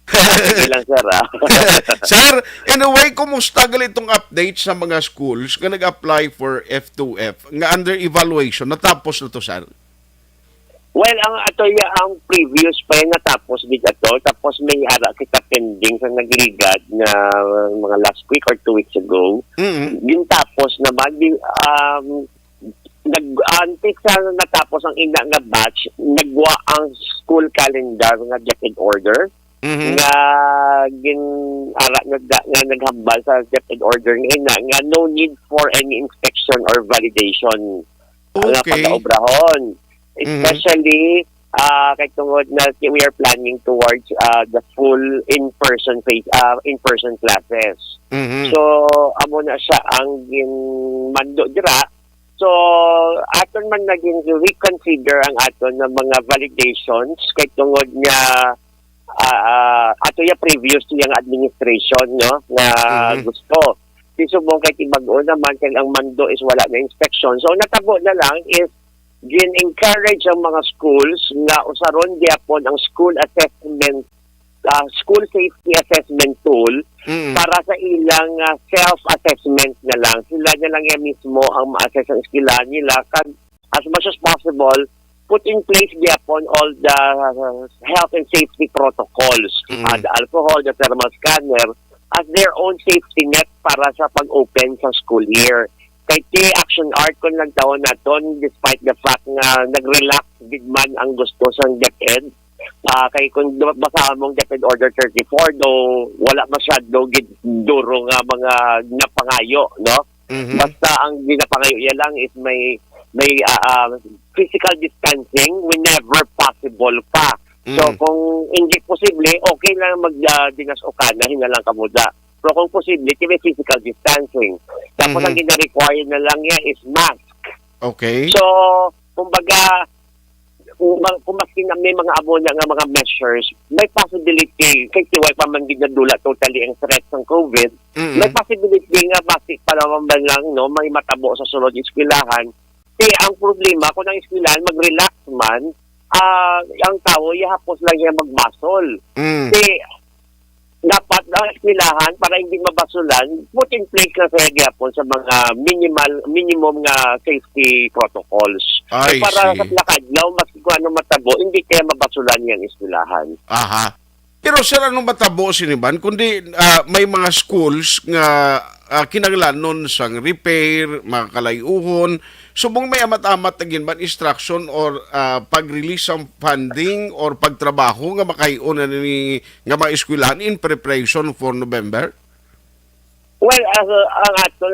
Sige lang, sir, ah. Sir, anyway, kumusta gali itong update sa mga schools nga nag-apply for F two F nga under evaluation? Natapos na to, sir? Well, ang ato ya, ang previous pa yan natapos gid ato, tapos may ara kita pending sa nagligad nga mga last week or two weeks ago. Mm-hmm. Gintapos na ba? Di, um, nag-, antes sa natapos ang ina nga batch, nagwa ang school calendar nga DepEd order. Mhm. Nga gin-, ara, nga, nga naghambal sa DepEd order nga ina nga no need for any inspection or validation. nga Okay. pagaobrahon. Mhm. Especially, ah, kay tungod na si, we are planning towards, ah, the full in-person face, ah, in-person classes. Mhm. So, amo na siya ang ginmando dira. So, aton man naging reconsider ang aton nga mga validations kay tungod nga, ah, ah, ato ya previous to yang administration, no, nga Mhm. gusto. Di subong kay tibag-o naman kay ang mando is wala na inspection. So, natabo na lang is gin-encourage ang mga schools nga usaron gyapon ang school assessment, ah, school safety assessment tool Mm. para sa ilang, ah, self-assessment na lang. Sila na lang ya mismo ang ma-assess ang eskwelahan nila. Kag as much as possible, put in place gyapon all the, uh, health and safety protocols. Mm. Ah, the alcohol, the thermal scanner, as their own safety net para sa pag-open sa school year. Kay ti Action Art, kung nagtawon naton, despite the fact nga nag-relax gid man ang gusto sang DepEd, ah, kay kung du-, basahan mong DepEd Order thirty-four, do wala masyado gid duro nga mga napangayo, no? Mhm. Basta ang ginapangayo niya lang is may, may, ah, ah, physical distancing whenever possible pa. So, Mm. kung hindi posible, okay lang mag, ah, dinas o kana, hinalang kamuda. Pero kung posible, ti may physical distancing. Tapos, Mhm. ang gina-require na lang niya is mask. Okay. So, kumbaga, kung ma-, kung maski na may mga amo na nga mga measures, may possibility, kay ti way pa man gid nadula totally ang threat sang COVID, Mm. may possibility nga basi pa naman man lang, no, may matabo sa sulod eskwelahan. Ti ang problema, kung ang eskwelahan mag-relax man, ah, ang tawo, ihapos lang niya magbasol. Mm. Ti dapat ang eskwelahan, para hindi mabasulan, put in place na siya gyapon sa mga minimal, minimum nga safety protocols. I So, para see. sa plakadlaw, maski kung ano matabo, hindi kaya mabasulan yang eskwelahan. Aha. Pero, sir, anong matabo sini man? Kundi, ah, may mga schools nga, ah, kinahanglanon sang repair, mga kalayuhon. Subong may amat-amat na gid man instruction or, ah, pag-release sang funding or pagtrabaho nga makahion na ni nga mga eskwelahan in preparation for November? Well, as, uh, ang ato,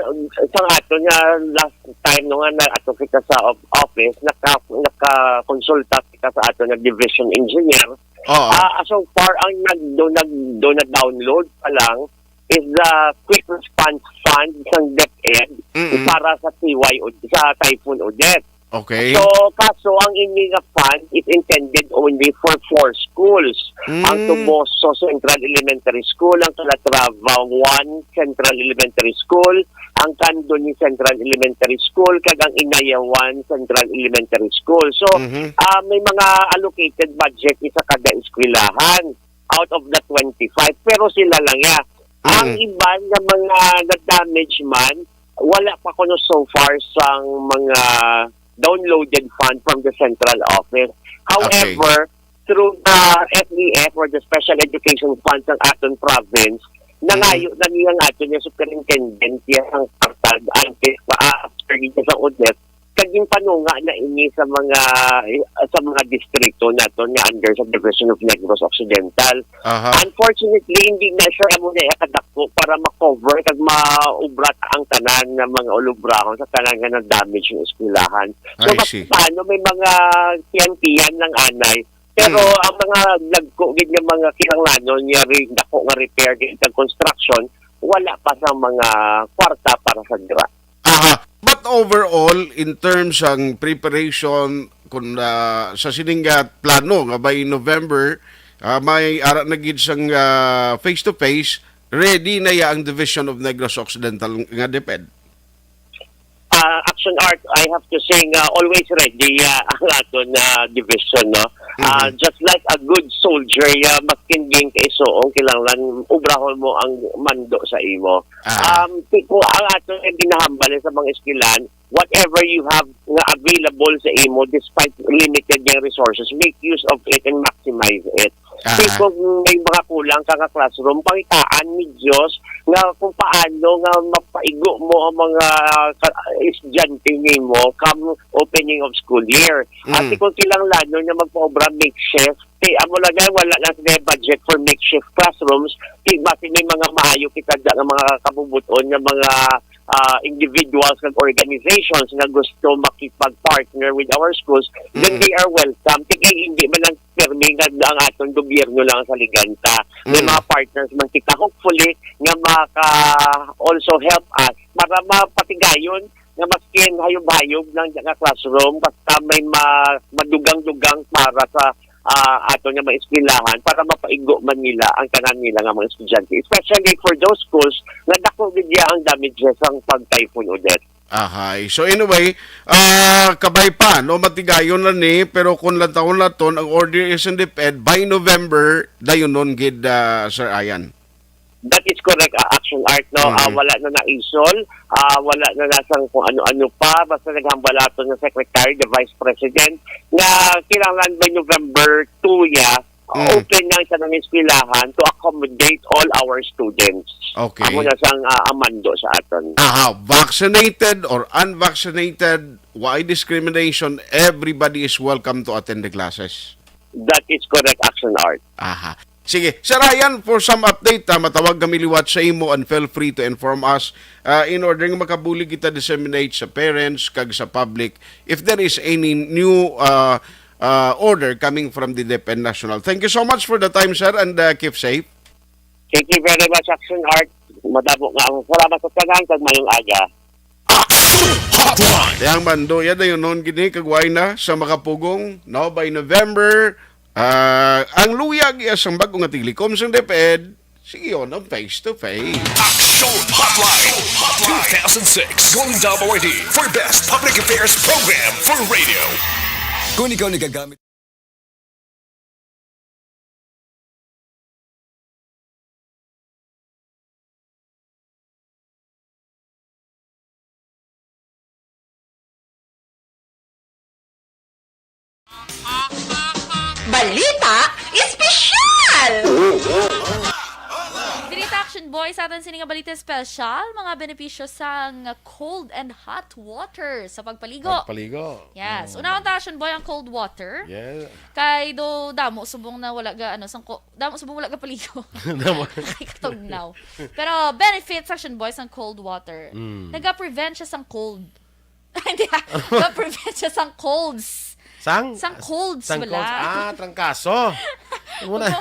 sa ato nga last time, no, nga naato kita sa of-, office, naka-, nakakonsulta kita sa ato nga division engineer. Oo. Ah, so far, ang nag-, do, nag-, do na download pa lang is the quick response fund sang DepEd Mm-mm. para sa T Y O, sa Typhoon Odette. Okay. So, kaso ang ini nga fund is intended only for four schools. Ang Mm. Toboso Central Elementary School, ang Calatrava one Central Elementary School, ang Candoni Central Elementary School, kag ang Inaya one Central Elementary School. So, Mhm. ah, may mga allocated budget ni sa kada eskwelahan out of the twenty-five, pero sila lang ya. Ang Mm. iban nga mga na-damage man, wala pa kuno so far sang mga downloaded fund from the central office. Okay. However, through the S E F or the Special Education Fund sang aton province, Mm. nangayo na niya ang aton nga superintendent ya sang Cartag antes pa, ah, after niya sa Odette, kag ginpanunga na ini sa mga, sa mga distrito naton nga under sa Division of Negros Occidental. Aha. Unfortunately, hindi na siya amo na kadako para ma-cover kag maubra ta ang tanan nga mga ulubrahon sa tanan nga na-damage nga eskwelahan. So, I mas see. paano may mga tiyan-tiyan lang anay. Pero Hmm. ang mga dagko gid nga mga kinahanglanon nga re-, dako nga repair gid kag construction, wala pa sa mga kwarta para sa dira. Aha. But overall, in terms sang preparation, kung, ah, sa sining, ah, plano nga by November, ah, may ara na gid sang, ah, face-to-face, ready na ya ang Division of Negros Occidental nga DepEd? Ah, Action Art, I have to say nga always ready, ah, ang aton, ah, division, no? Ah, Mhm. just like a good soldier, ah, maskin gin kay suong, kinahanglan ubrahon mo ang mando sa imo. Ah. Um, tipo, ang ato nga ginahambal sa mga eskwelahan, whatever you have nga available sa imo, despite limited nga resources, make use of it and maximize it. Aha. Kay kung may mga kulang ka nga classroom, pangitaan ni Diyos nga kung paano nga mapaigo mo ang mga ka-, estudyante nimo come opening of school year. At Mm. kung kinahanglanon nga magpaobra makeshift, kay amo lang nga wala lang sila budget for makeshift classrooms, kay basi may mga maayo kita dyan nga mga kabubuton nga mga ah, individuals kag organizations nga gusto makipag-partner with our schools, then Mm. they are welcome. Kay hindi man lang pirmi nga ang aton gobyerno lang ang saliganta. May Mm. mga partners man kita, hopefully, nga maka also help us para mapatigayon nga maskin hayop-hayop lang nga classroom, basta may ma-, madugang-dugang para sa, ah, aton nga mga eskwelahan para mapaigo man nila ang tanan nila nga mga estudyante, especially for those schools nga dako gid ya ang damages sang pag-Typhoon Odette. Ahay. So anyway, ah, kabay pa, no, matigayon na ni, pero kung lantawon naton, ang order is in the Fed, by November, dayonon gid, ah, Sir Ayan. That is correct, ah, Action Art, no? Ah, Mm. wala na na isol, ah, wala na na sang kung ano-ano pa, basta naghambal aton nga secretary, the vice president, nga kinahanglan by November two ya, Mm. open na ang tanang eskwelahan to accommodate all our students. Okay. Amo na sang, ah, amando sa aton. Aha, vaccinated or unvaccinated, why discrimination? Everybody is welcome to attend the classes. That is correct, Action Art. Aha. Sige, Sir Ryan, for some update, ah, matawag kami liwat sa imo and feel free to inform us, ah, in order nga makabulig kita disseminate sa parents kag sa public if there is any new, ah, ah, order coming from the DepEd National. Thank you so much for the time, sir, and, ah, keep safe. Thank you very much, Action Art. Madamo nga ang salamat sa tanan kag mayong aga. Action Hotline! Dayang bando, ya dayonon gini kag way na sa makapugong, no, by November. Ah, ang luyag iya sang bag-o nga tiglikom sang DepEd, sige, on ang face to face. Action Hotline, two thousand six Golden Dome Awardee for Best Public Affairs Program for Radio. Kung ikaw nagagamit Balita Espesyal! Diri ta, Action Boy, sa aton sini nga balita espesyal, mga benepisyo sang cold and hot water sa pagpaligo. Pagpaligo. Yes. Mm. Unahon ta, Action Boy, ang cold water. Yeah. Kay do damo subong na wala ga, ano, sang ko-, damo subong wala ga paligo. Damo. Ay, katugnaw. Pero benefits, Action Boy, sang cold water. Mm. Naga-prevent siya sang cold. Hindi, ah. Naga-prevent siya sang colds. Sang? Sang colds, sang bala. Colds. Ah, trangkaso. Ano na? Ano,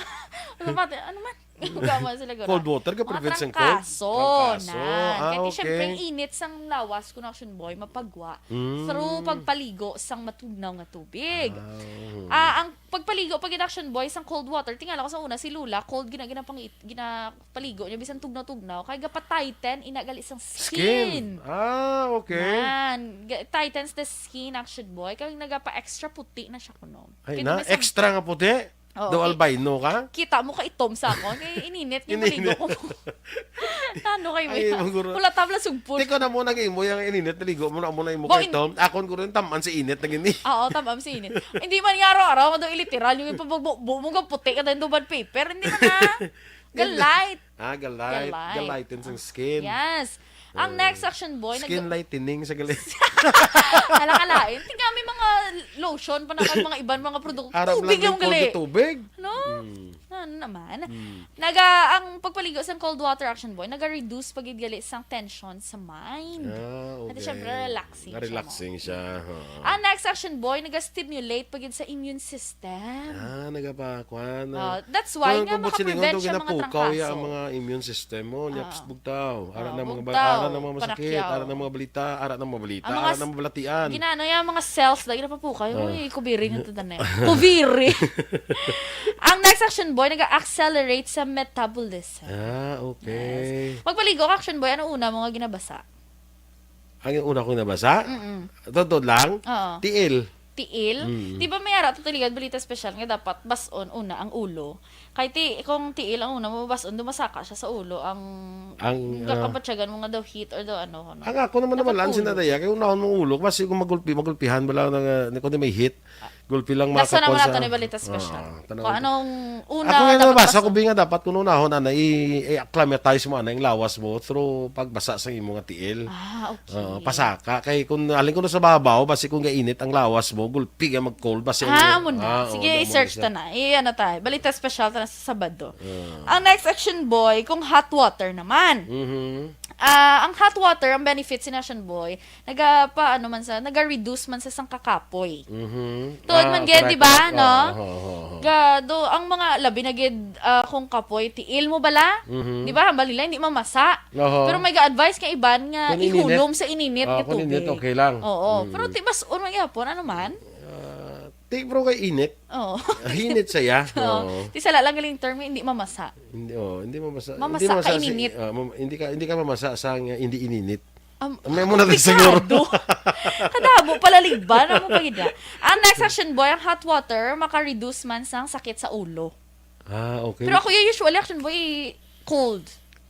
ano ba? Ano man? Gama sila gura. Cold water ka prevent sang cold? Trangkaso. Trangkaso. Ah, kaya okay. Siyempre, ang init sang lawas, kun, Action Boy, mapagwa Mm. through pagpaligo sang matugnaw nga tubig. Ah, oo. Ah, ang pagpaligo pag Action Boy sang cold water, tingala ko sa una, si Lola, cold gina-, ginapang-, ginapaligo niya, bisan tugnaw-tugnaw, kay gapa-tighten ina gali sang skin. Skin. Ah, okay. Nan, ga-, tightens the skin, Action Boy, kay nagapa-extra puti na siya kuno. Ay, kay na, may sam- extra nga puti? Oo, daw ki-, albino ka? Kita mo ka itom sa akon. Kay ininit niya maligo ko. Ininit. Ano kayo? Ay, yan? Maguro. Wala tabla sugpon. Tiko na mo nag-imo yung ininit, naligo mo na mo na imo. Bo, kay in- Tom. Akon guro yung taman sa init na gini. Oo, taman sa init. Hindi man nga araw-araw, daw iliteral yung ipabagbo mo nga puti ka dahil duman paper. Hindi man na. Galight. Ah, galight. Galight. Galight ang skin. Yes. Ang next, Action Boy, nag- Skin lightening sa gali. Hala ka lain. Tingnan, may mga lotion pa na kag mga iban, mga produkto. Aram lang tubig yung gali. Tubig. No? Mm. Ano naman? Mm. Naga, ang pagpaligo sa cold water, Action Boy, naga-reduce pa gid gali sang tension sa mind. Ah, okay. At syempre, relaxing siya. Relaxing siya, ha. Ang next, Action Boy, naga-stimulate pa gid sa immune system. Ah, nagapa-, kuan, ah. Oh, that's why nga makaprevent siya mga trangkaso. Ang mga immune system mo, nya, ah, psst, bugtaw. Ara na mga ba-, ara na mga masakit, ara na mga balita, ara na mga balita, ara na mga balatian. Ginano ya mga cells, lagi na papukay. Ah. Uy, kubiri nga tanan na. Kubiri. Ang next, Action Boy, nag-accelerate sa metabolism. Ah, okay. Yes. Pagpaligo ka, Action Boy, ano una mo nga ginabasa? Ang una kong nabasa? Mm-mm. Totoo lang? Oo. Tiil. Tiil? Mm. Di ba may ara to tuligad balita special nga dapat bas-on una ang ulo? Kay ti-, kung tiil ang una mo bas-on, dumasaka siya sa ulo. Ang, ang, ah, kapatsyagan mo nga daw heat or daw ano, ano. Ang ako naman, dapat naman lang ulo. Sinadaya, kay unahon mong ulo, kasi kung magulpi, magulpihan ba lang na, na, kung may heat, gulpi lang. Nasa naman makakon nato sa ni balita special. Ah, tanaw. Kung anong una, ako nga dapat nabasa ko, bas-on. Bi, nga dapat kung unahon, ana, i-, i-acclimatize mo, ana, yung lawas mo through pagbasa sa imo nga tiil. Ah, okay. Oo, pasaka. Kay kung alin ko na sa babaw, basi kung gainit ang lawas mo, gulpi ka mag-cold, basi ang, ah, amo na. Ah, oo, sige, i-search ta na. I-, ano ta, balita special ta na sa Sabado. Ah. Ang next, Action Boy, kung hot water naman. Mhm. Ah, ang hot water, ang benefits ni Action Boy, naga pa, ano man sa, naga-reduce man sa sang kakapoy. Mhm. Tuod man Ah, gid, correct, di ba, correct. no? Oo, oo, oo, oo. Ga, do, ang mga labi na gid, ah, kung kapoy, tiil mo bala? Mhm. Di ba? Hambal nila, hindi mamasa. Oho. Pero may ga-advise nga iban nga Kung ininit. ihulom sa ininit Ah, nga kung ininit, tubig. okay lang. Oo. Mm. Pero ti-, mas un man gyapon, ano man? Ah, ti, bro, kay init. Oo. Ah, init saya. Oo. Oo. Ti sala lang galing term, hindi mamasa. Hindi, oh, hindi mamasa. Mamasa Hindi mamasa ka si, ininit. ah, mam-, hindi ka, hindi ka mamasa sa nga hindi ininit. Am-, May mo na komplikado. siguro. Kadamo pala ligban, amo pa gid na. Ang next, Action Boy, ang hot water maka-reduce man sang sakit sa ulo. Ah, okay. Pero ako, usually, Action Boy, cold.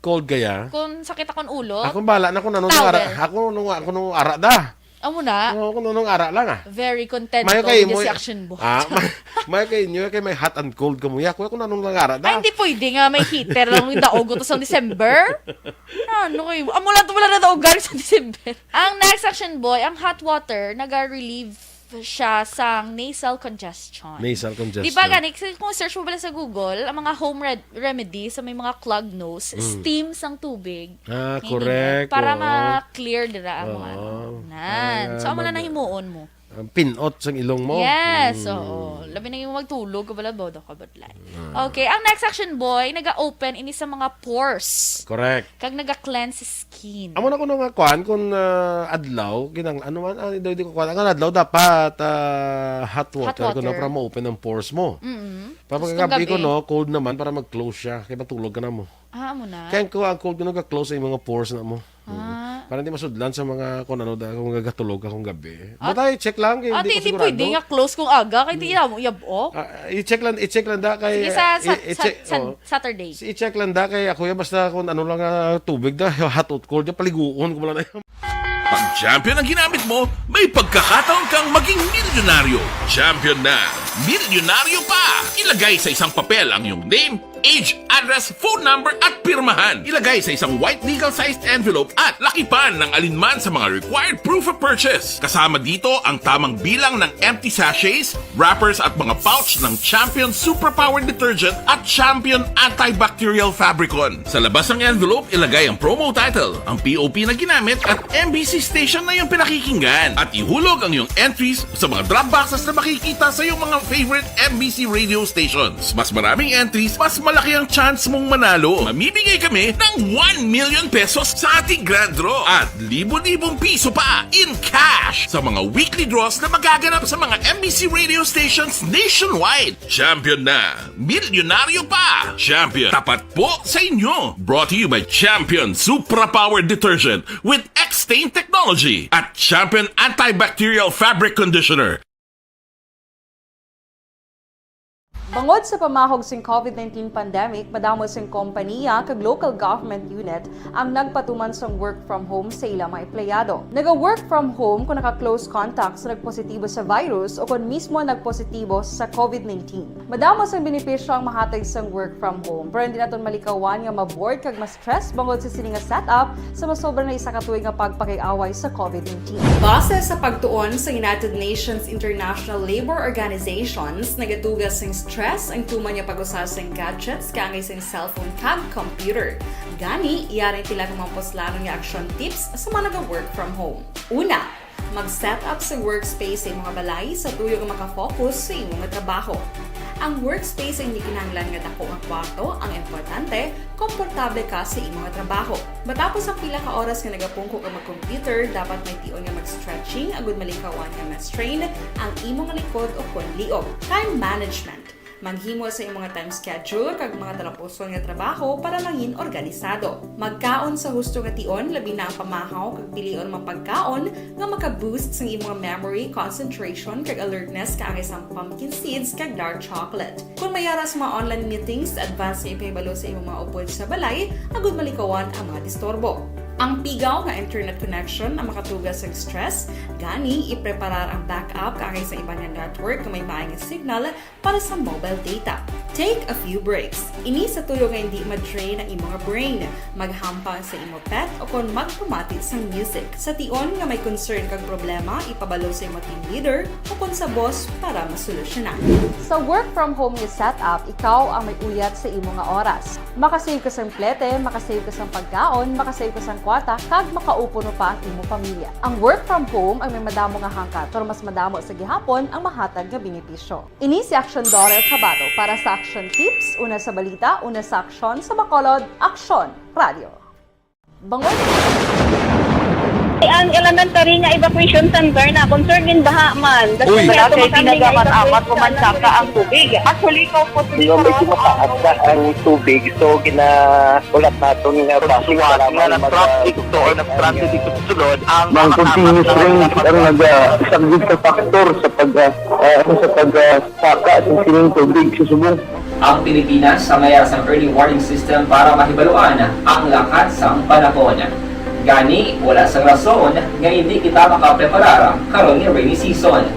Cold kaya? Kung sakit akong ulo, Ako bala na kung ano Towel. nung ara, ako nung, ako nung ara da. Amo na. Oo, kung nung ara lang, ah. Very content Mayo ko kay nga mo, si Action Boy. ah, may, mayo kay inyo, kay may hot and cold ka mo. Ya, ako, ako na nung nangara da. Ay, hindi pwede nga may heater lang yung daog to sa December. Ano kayo? Amo lang to, wala na daog galing sa December. Ang next, Action Boy, ang hot water, naga-relieve siya sa nasal congestion. Nasal congestion. Di ba gani, kasi kung search mo pala sa Google, ang mga home red-, remedy sa may mga clog nose, Mm. steam sang tubig. Ah, Hindi correct. na. Para Oo. ma-clear dira ang Oo. ano. Nan. Ah, So, amo na mag- nahimuon mo. Ang pinot sang ilong mo. Yes, Mm. oo. Labi na yung magtulog ka pala, bodo ka, budlay. Ah. Okay, ang next, Action Boy, naga-open ini sa mga pores. Correct. Kag naga-cleanse skin. Amo na kuno nga kuan, kung, ah, adlaw, kinang-, ano man, ah, di, di ko kuan. Ang adlaw dapat, ah, hot Hot water, kuno water. para ma-open ang pores mo. Mm-mm. Para Tapos kung pagkagabi ko, gabi? no, cold naman para mag-close siya. Kaya matulog ka na mo. Ah, amo na. Kaya ko, ang cold ko, nagka-close ang mga pores na mo. Ah. Mm. Para hindi masudlan sa mga, kung ano, da-, kung gagatulog ka kung gabi. Ah. But I check lang, kaya Ate, hindi ko hindi sigurado. pwede nga close kung aga, kaya di Mm. mo yabok. Ah, i-check lang, i-check lang da kay, Sige, sa, sa, i-, i-check, sa, sa oh. Saturday. Si i-check lang da kay ako yan, basta kung ano lang, ah, tubig da, hot or cold, yan, paliguon ko lang na yan. Pag champion ang ginamit mo, may pagkakataon kang maging milyonaryo. Champion na, milyonaryo pa! Ilagay sa isang papel ang iyong name, age, address, phone number, at pirmahan. Ilagay sa isang white legal-sized envelope at lakipan ng alinman sa mga required proof of purchase. Kasama dito ang tamang bilang ng empty sachets, wrappers, at mga pouch ng Champion Superpower Detergent at Champion Antibacterial Fabricon. Sa labas ng envelope, ilagay ang promo title, ang P O P na ginamit, at M B C station na iyong pinakikinggan. At ihulog ang iyong entries sa mga drop boxes na makikita sa iyong mga favorite M B C radio stations. Mas maraming entries, mas malaki ang chance mong manalo. Mamimigay kami ng one million pesos sa ating grand draw at libo-libong piso pa in cash sa mga weekly draws na magaganap sa mga M B C radio stations nationwide. Champion na! Milyonaryo pa! Champion, tapat po sa inyo! Brought to you by Champion Supra Power Detergent with X-Stain Technology at Champion Antibacterial Fabric Conditioner. Bangod sa pamahog sing covid nineteen pandemic, madamo sing kompaniya kag local government unit ang nagpatuman sang work from home sa ila mga empleyado. Naga-work from home kung naka-close contact sa nagpositibo sa virus o kon mismo nagpositibo sa covid nineteen. Madamo sang benepisyo ang mahatag sang work from home, pero hindi naton malikawan nga ma-bored kag ma-stress bangod sa sini nga setup sa masobra na isa ka tuig nga pagpakig-away sa covid nineteen. Base sa pagtuon sa United Nations International Labour Organizations, nagatuga sing stress ang tuman nga pag-usa sing gadgets kaangay sing cellphone kag computer. Gani, yari tila ka mga puslanon nga action tips sa mga naga-work from home. Una, mag-set up sa workspace sa imong balay sa tuyo nga makafocus sa imong trabaho. Ang workspace ay hindi kinahanglan nga dako nga kwarto, ang importante, komportable ka sa imong trabaho. Matapos ang pila ka oras nga nagapungko ka mag-computer, dapat may tion nga mag-stretching agud malikawan nga ma-strain ang imong likod o kon liog. Time management. Maghimo sa imong time schedule kag mga talapuson nga trabaho para mangin organisado. Magkaon sa husto nga tion, labi na ang pamahaw kag pilion mga pagkaon nga maka-boost sang imong memory, concentration, kag alertness kaangay sang pumpkin seeds kag dark chocolate. Kung may ara sa mga online meetings, advance nga ipahibalo sa imong mga upod sa balay agud malikawan ang mga disturbo. Ang pigaw nga internet connection ang makatuga sa stress, gani ipreparar ang backup kaangay sa iban nga network nga may maay nga signal para sa mobile data. Take a few breaks. Ini sa tuyo nga hindi ma-drain ang imo nga brain. Maghampang sa imo pet o kon magpamati sang music. Sa tion nga may concern kag problema, ipabalo sa imo team leader o kon sa boss para masolusyonan. Sa work from home nga setup, ikaw ang may uyat sa imo nga oras. Makasave ka sang plete, makasave ka sang pagkaon, makasave ka sang bata kag makaupo no pa ang imo pamilya. Ang work from home ay may madamo nga hangkat, pero mas madamo sa gihapon ang mahatag nga benepisyo. Ini si Action Daughter Kabato para sa Action Tips, una sa balita, una sa aksyon, sa Bacolod, Aksyon Radio. Bangod. Ang elementary nga evacuation center na concern in baha man. Uy. Wala kay pinagamat-amat ko man saka ang tubig. Actually, ikaw po. Medyo mataas na ang tubig, so gina-, ulat naton nga basi nga nag-traffic to or nag-traffic dito sa sulod ang mga continuous rain ang nag-, ah, isang sa factor sa pag, ah, ah, sa pag, ah, saka sa sining tubig sa subong. Ang Pilipinas ang may sang early warning system para mahibaluan ang lakat sang panahon. Gani, wala sang rason nga hindi kita makapreparar karon nga rainy season.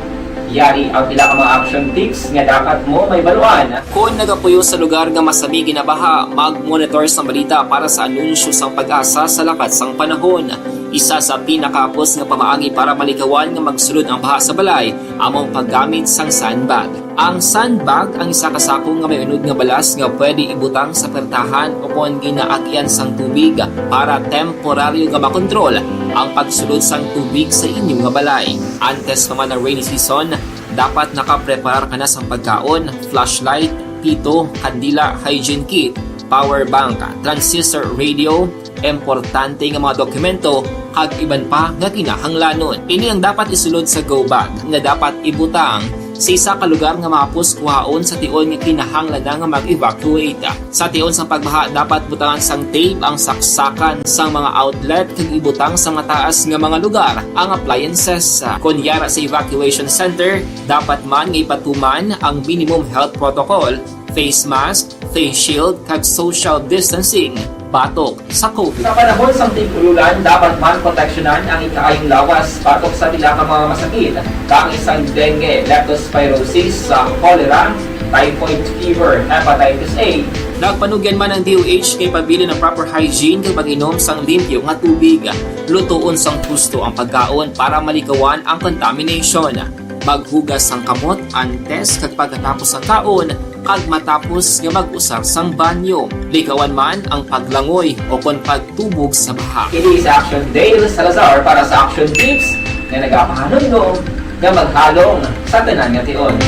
Yari ang pila ka mga action tips nga dapat mo mahibaluan. Kon nagapuyo sa lugar nga masami ginabaha, mag-monitor sang balita para sa anunsyo sang PAGASA sa lakat sang panahon. Isa sa pinakahapos nga pamaagi para malikawan nga magsulod ang baha sa balay amo ang paggamit sang sandbag. Ang sandbag ang isa ka sako nga may unod nga balas nga pwede ibutang sa pertahan o kon ginaagyan sang tubig para temporaryo nga makontrol ang pagsulod sang tubig sa inyo nga balay. Antes pa man ang rainy season, dapat nakapreparar ka na sang pagkaon, flashlight, pito, kandila, hygiene kit, power bank, transistor radio, importante nga mga dokumento, kag iban pa nga kinahanglanon. Ini ang dapat isulod sa go bag nga dapat ibutang sa isa ka lugar nga mahapos kuhaon sa tion nga kinahanglan na nga mag-evacuate. Sa tion sang pagbaha, dapat butangan sang tape ang saksakan sang mga outlet kag ibutang sa mataas nga mga lugar ang appliances. Kon yara sa evacuation center, dapat man nga ipatuman ang minimum health protocol, face mask, face shield, kag social distancing batok sa COVID. Sa panahon sang tig-ululan, dapat man proteksyonan ang ikaayong lawas batok sa pila ka mga masakit, kaangay sang dengue, leptospirosis, sa cholera, typhoid fever, hepatitis A. Nagpanugyan man ang D O H kay pabilin ang proper hygiene kag pag-inom sang limpyo nga tubig. Lutoon sang husto ang pagkaon para malikawan ang contamination. Maghugas sang kamot antes kag pagkatapos sang kaon kag matapos nga mag-usar sang banyo. Likawan man ang paglangoy o kon pagtubog sa baha. Kini si Action Dale Salazar para sa Action Tips nga nagapahanumdom nga maghalong sa tanan nga tion.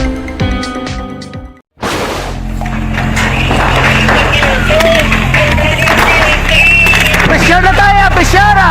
Pressure na tayo, pressure na!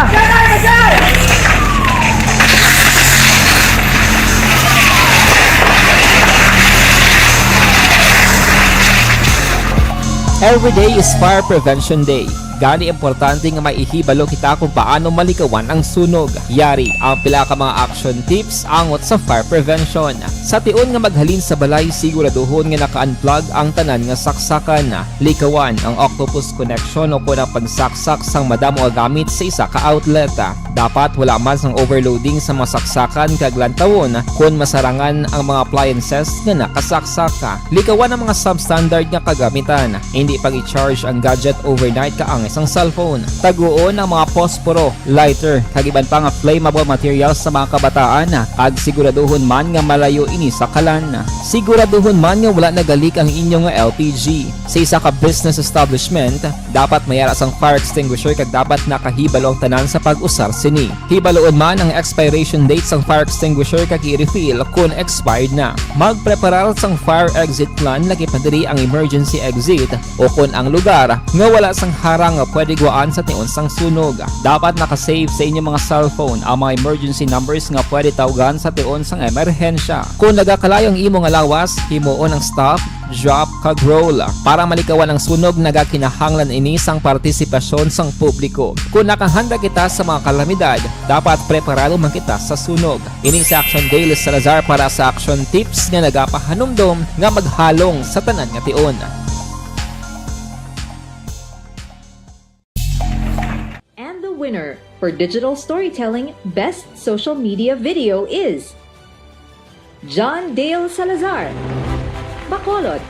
Every day is Fire Prevention Day. Gani, importante nga may ihibalo kita kung paano malikawan ang sunog. Yari ang pila ka mga action tips angot sa fire prevention. Sa tion nga maghalin sa balay, siguraduhon nga naka-unplug ang tanan nga saksakan. Likawan ang octopus connection o kon ang pagsaksak sang madamo nga gamit sa isa ka outlet. Dapat wala man sang overloading sa mga saksakan kag lantawon kon masarangan ang mga appliances nga nakasaksak. Likawan ang mga substandard nga kagamitan. Indi pag-i-charge ang gadget overnight kaangay sang cellphone. Taguon ang mga posporo, lighter, kag iban pa nga flammable materials sa mga kabataan, kag siguraduhon man nga malayo ini sa kalan. Siguraduhon man nga wala nagalik ang inyo nga L P G. Sa isa ka business establishment, dapat may ara sang fire extinguisher kag dapat nakahibalo ang tanan sa pag-usar sini. Hibaluon man ang expiration date sang fire extinguisher kag i-refill kon expired na. Magpreparar sang fire exit plan, lagi pa diri ang emergency exit o kon ang lugar nga wala sang harang nga pwede guwaan sa tion sang sunog. Dapat naka-save sa inyo mga cellphone ang mga emergency numbers nga pwede tawgan sa tion sang emerhensya. Kon nagakalayo ang imo nga lawas, himuon ang stop, drop, kag roll. Para malikawan ang sunog, nagakinahanglan ini sang partisipasyon sang publiko. Kon nakahanda kita sa mga kalamidad, dapat preparado man kita sa sunog. Ini si Action Dale Salazar para sa Action Tips nga nagapahanumdom nga maghalong sa tanan nga tion. And the winner for digital storytelling best social media video is John Dale Salazar, Bacolod,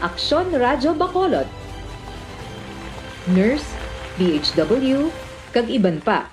Aksyon Radyo Bacolod, Nurse, D H W, kag iban pa.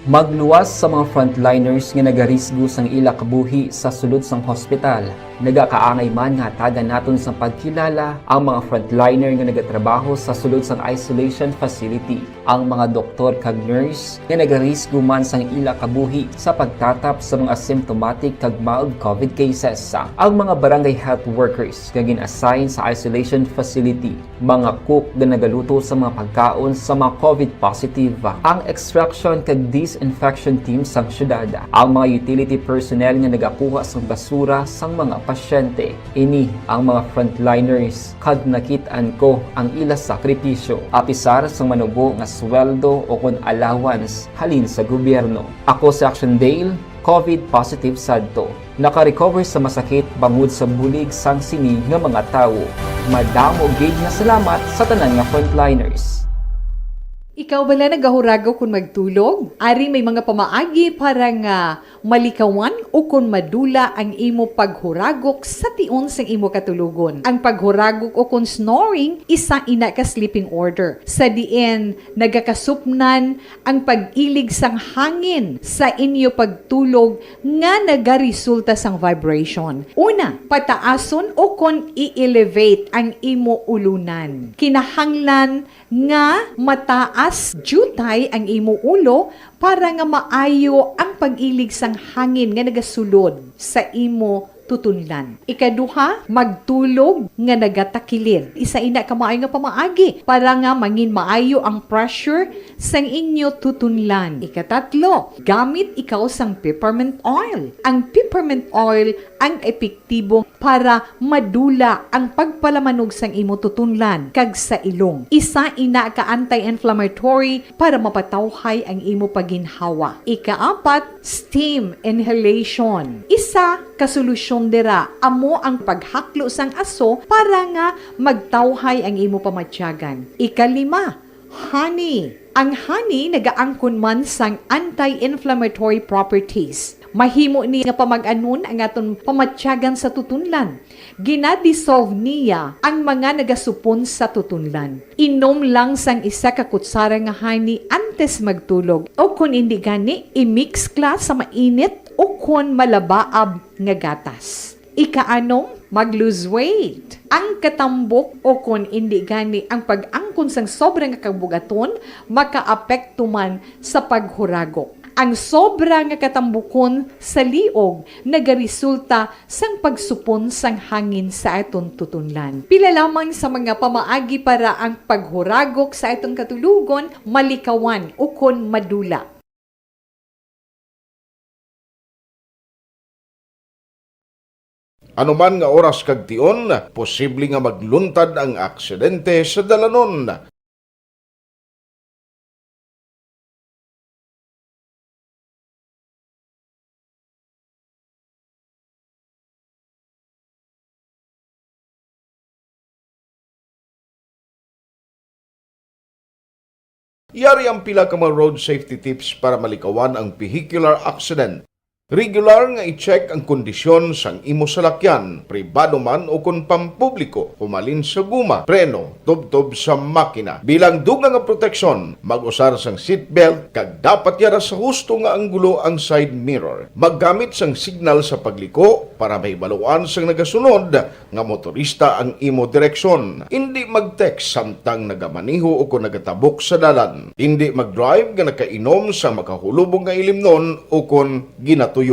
Magluwas sa mga frontliners nga nagarisgo sang ila kabuhi sa sulod sang hospital. Nagakaangay man nga hatagan naton sang pagkilala ang mga frontliner nga nagatrabaho sa sulod sang isolation facility, ang mga doktor kag nurse nga nagarisgo man sang ila kabuhi sa pagtatap sa mga symptomatic kag mild covid cases, ang mga barangay health workers nga gin-assign sa isolation facility, mga cook nga nagaluto sa mga pagkaon sa mga covid positive, ang extraction kag disinfection team sang syudad, ang mga utility personnel nga nagakuha sang basura sang mga pasyente. Ini ang mga frontliners, kag nakit-an ko ang ila sakripisyo, apisar sang manubo nga sweldo o kon allowance halin sa gobyerno. Ako si Action Dale, covid positive sadto. Naka-recover sa masakit bangod sa bulig sang sini nga mga tawo. Madamo gid nga salamat sa tanan nga frontliners. Ikaw bala nagahuragok kon magtulog? Ari may mga pamaagi para nga malikawan o kon madula ang imo paghuragok sa tion sang imo katulogon. Ang paghuragok o kon snoring, isa ina ka sleeping order, sa diin nagakasupnan ang pag-ilig sang hangin sa inyo pagtulog nga nagaresulta sang vibration. Una, pataason o kon i-elevate ang imo ulunan. Kinahanglan nga mataas diutay ang imo ulo para nga maayo ang pag-ilig sang hangin nga nagasulod sa imo tutunlan. Ikaduha, magtulog nga nagatakilid. Isa ina ka maayo nga pamaagi para nga mangin maayo ang pressure sang inyo tutunlan. Ikatatlo, gamit ikaw sang peppermint oil. Ang peppermint oil ang epektibo para madula ang pagpalamanog sang imo tutunlan kag sa ilong. Isa ina ka anti-inflammatory para mapatawhay ang imo paginhawa. Ikaapat, steam inhalation. Isa ka solusyon dira amo ang paghaklo sang aso para nga magtawhay ang imo pamatyagan. Ikalima, honey. Ang honey nagaangkon man sang anti-inflammatory properties. Mahimo ni nga pamag-anon ang aton pamatyagan sa tutunlan. Gina-dissolve niya ang mga nagasupon sa tutunlan. Inom lang sang isa ka kutsara nga honey antes magtulog, o kon indi gani, i-mix ka sa mainit o kon malabaab nga gatas. Ikaanom, mag-lose weight. Ang katambok o kon indi gani ang pag-angkon sang sobra nga kabug-aton makaapekto man sa paghuragok. Ang sobra nga katambukon sa liog nagaresulta sang pagsupon sang hangin sa aton tutunlan. Pila lamang sa mga pamaagi para ang paghuragok sa aton katulogon malikawan ukon madula. Ano man nga oras kag tion, posible nga magluntad ang aksidente sa dalanon. Yari ang pila ka mga road safety tips para malikawan ang vehicular accident. Regular nga i-check ang kondisyon sang imo salakyan, pribado man o kon pampubliko, humalin sa guma, preno, tubtob sa makina. Bilang dugang nga proteksyon, mag-usar sang seatbelt kag dapat yara sa husto nga anggulo ang side mirror. Maggamit sang signal sa pagliko para mahibaluan sang nagasunod nga motorista ang imo direksyon. Indi mag-text samtang nagamaneho o kon nagatabok sa dalan. Indi mag-drive nga nakainom sang makahulubong nga ilimnon o kon ginatuyo.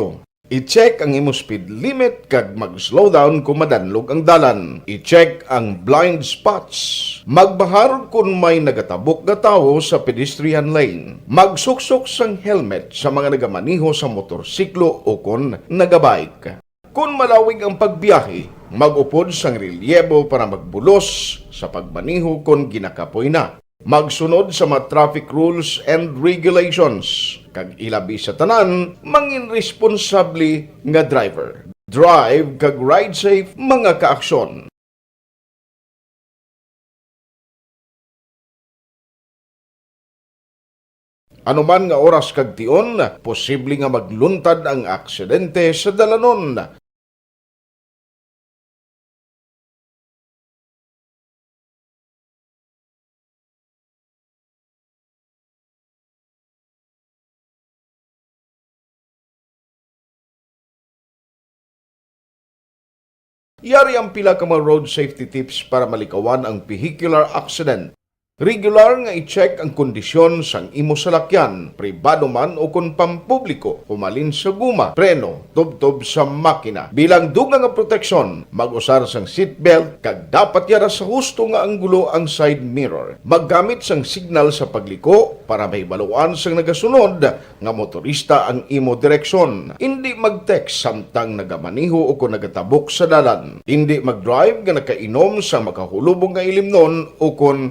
I-check ang imo speed limit kag mag-slow down kon madanlog ang dalan. I-check ang blind spots. Magbahar kon may nagatabok nga tawo sa pedestrian lane. Magsuksok sang helmet sa mga nagamaneho sa motorsiklo o kon nagabike. Kon malawig ang pagbiyahe, mag-upod sang relyebo para magbulos sa pagmaneho kon ginakapoy na. Magsunod sa mga traffic rules and regulations, kag ilabi sa tanan, mangin responsable nga driver. Drive kag ride safe, mga kaaksyon. Ano man nga oras kag tion, posible nga magluntad ang aksidente sa dalanon. Yari ang pila ka mga road safety tips para malikawan ang vehicular accident. Regular nga i-check ang kondisyon sang imo salakyan, pribado man o kon pampubliko, humalin sa guma, preno, tubtob sa makina. Bilang dugang nga proteksyon, mag-usar sang seatbelt kag dapat yara sa husto nga anggulo ang side mirror. Maggamit sang signal sa pagliko para mahibaluan sang nagasunod nga motorista ang imo direksyon. Indi mag-text samtang nagamaneho o kon nagatabok sa dalan. Indi mag-drive nga nakainom sa makahulubong nga ilimnon o kon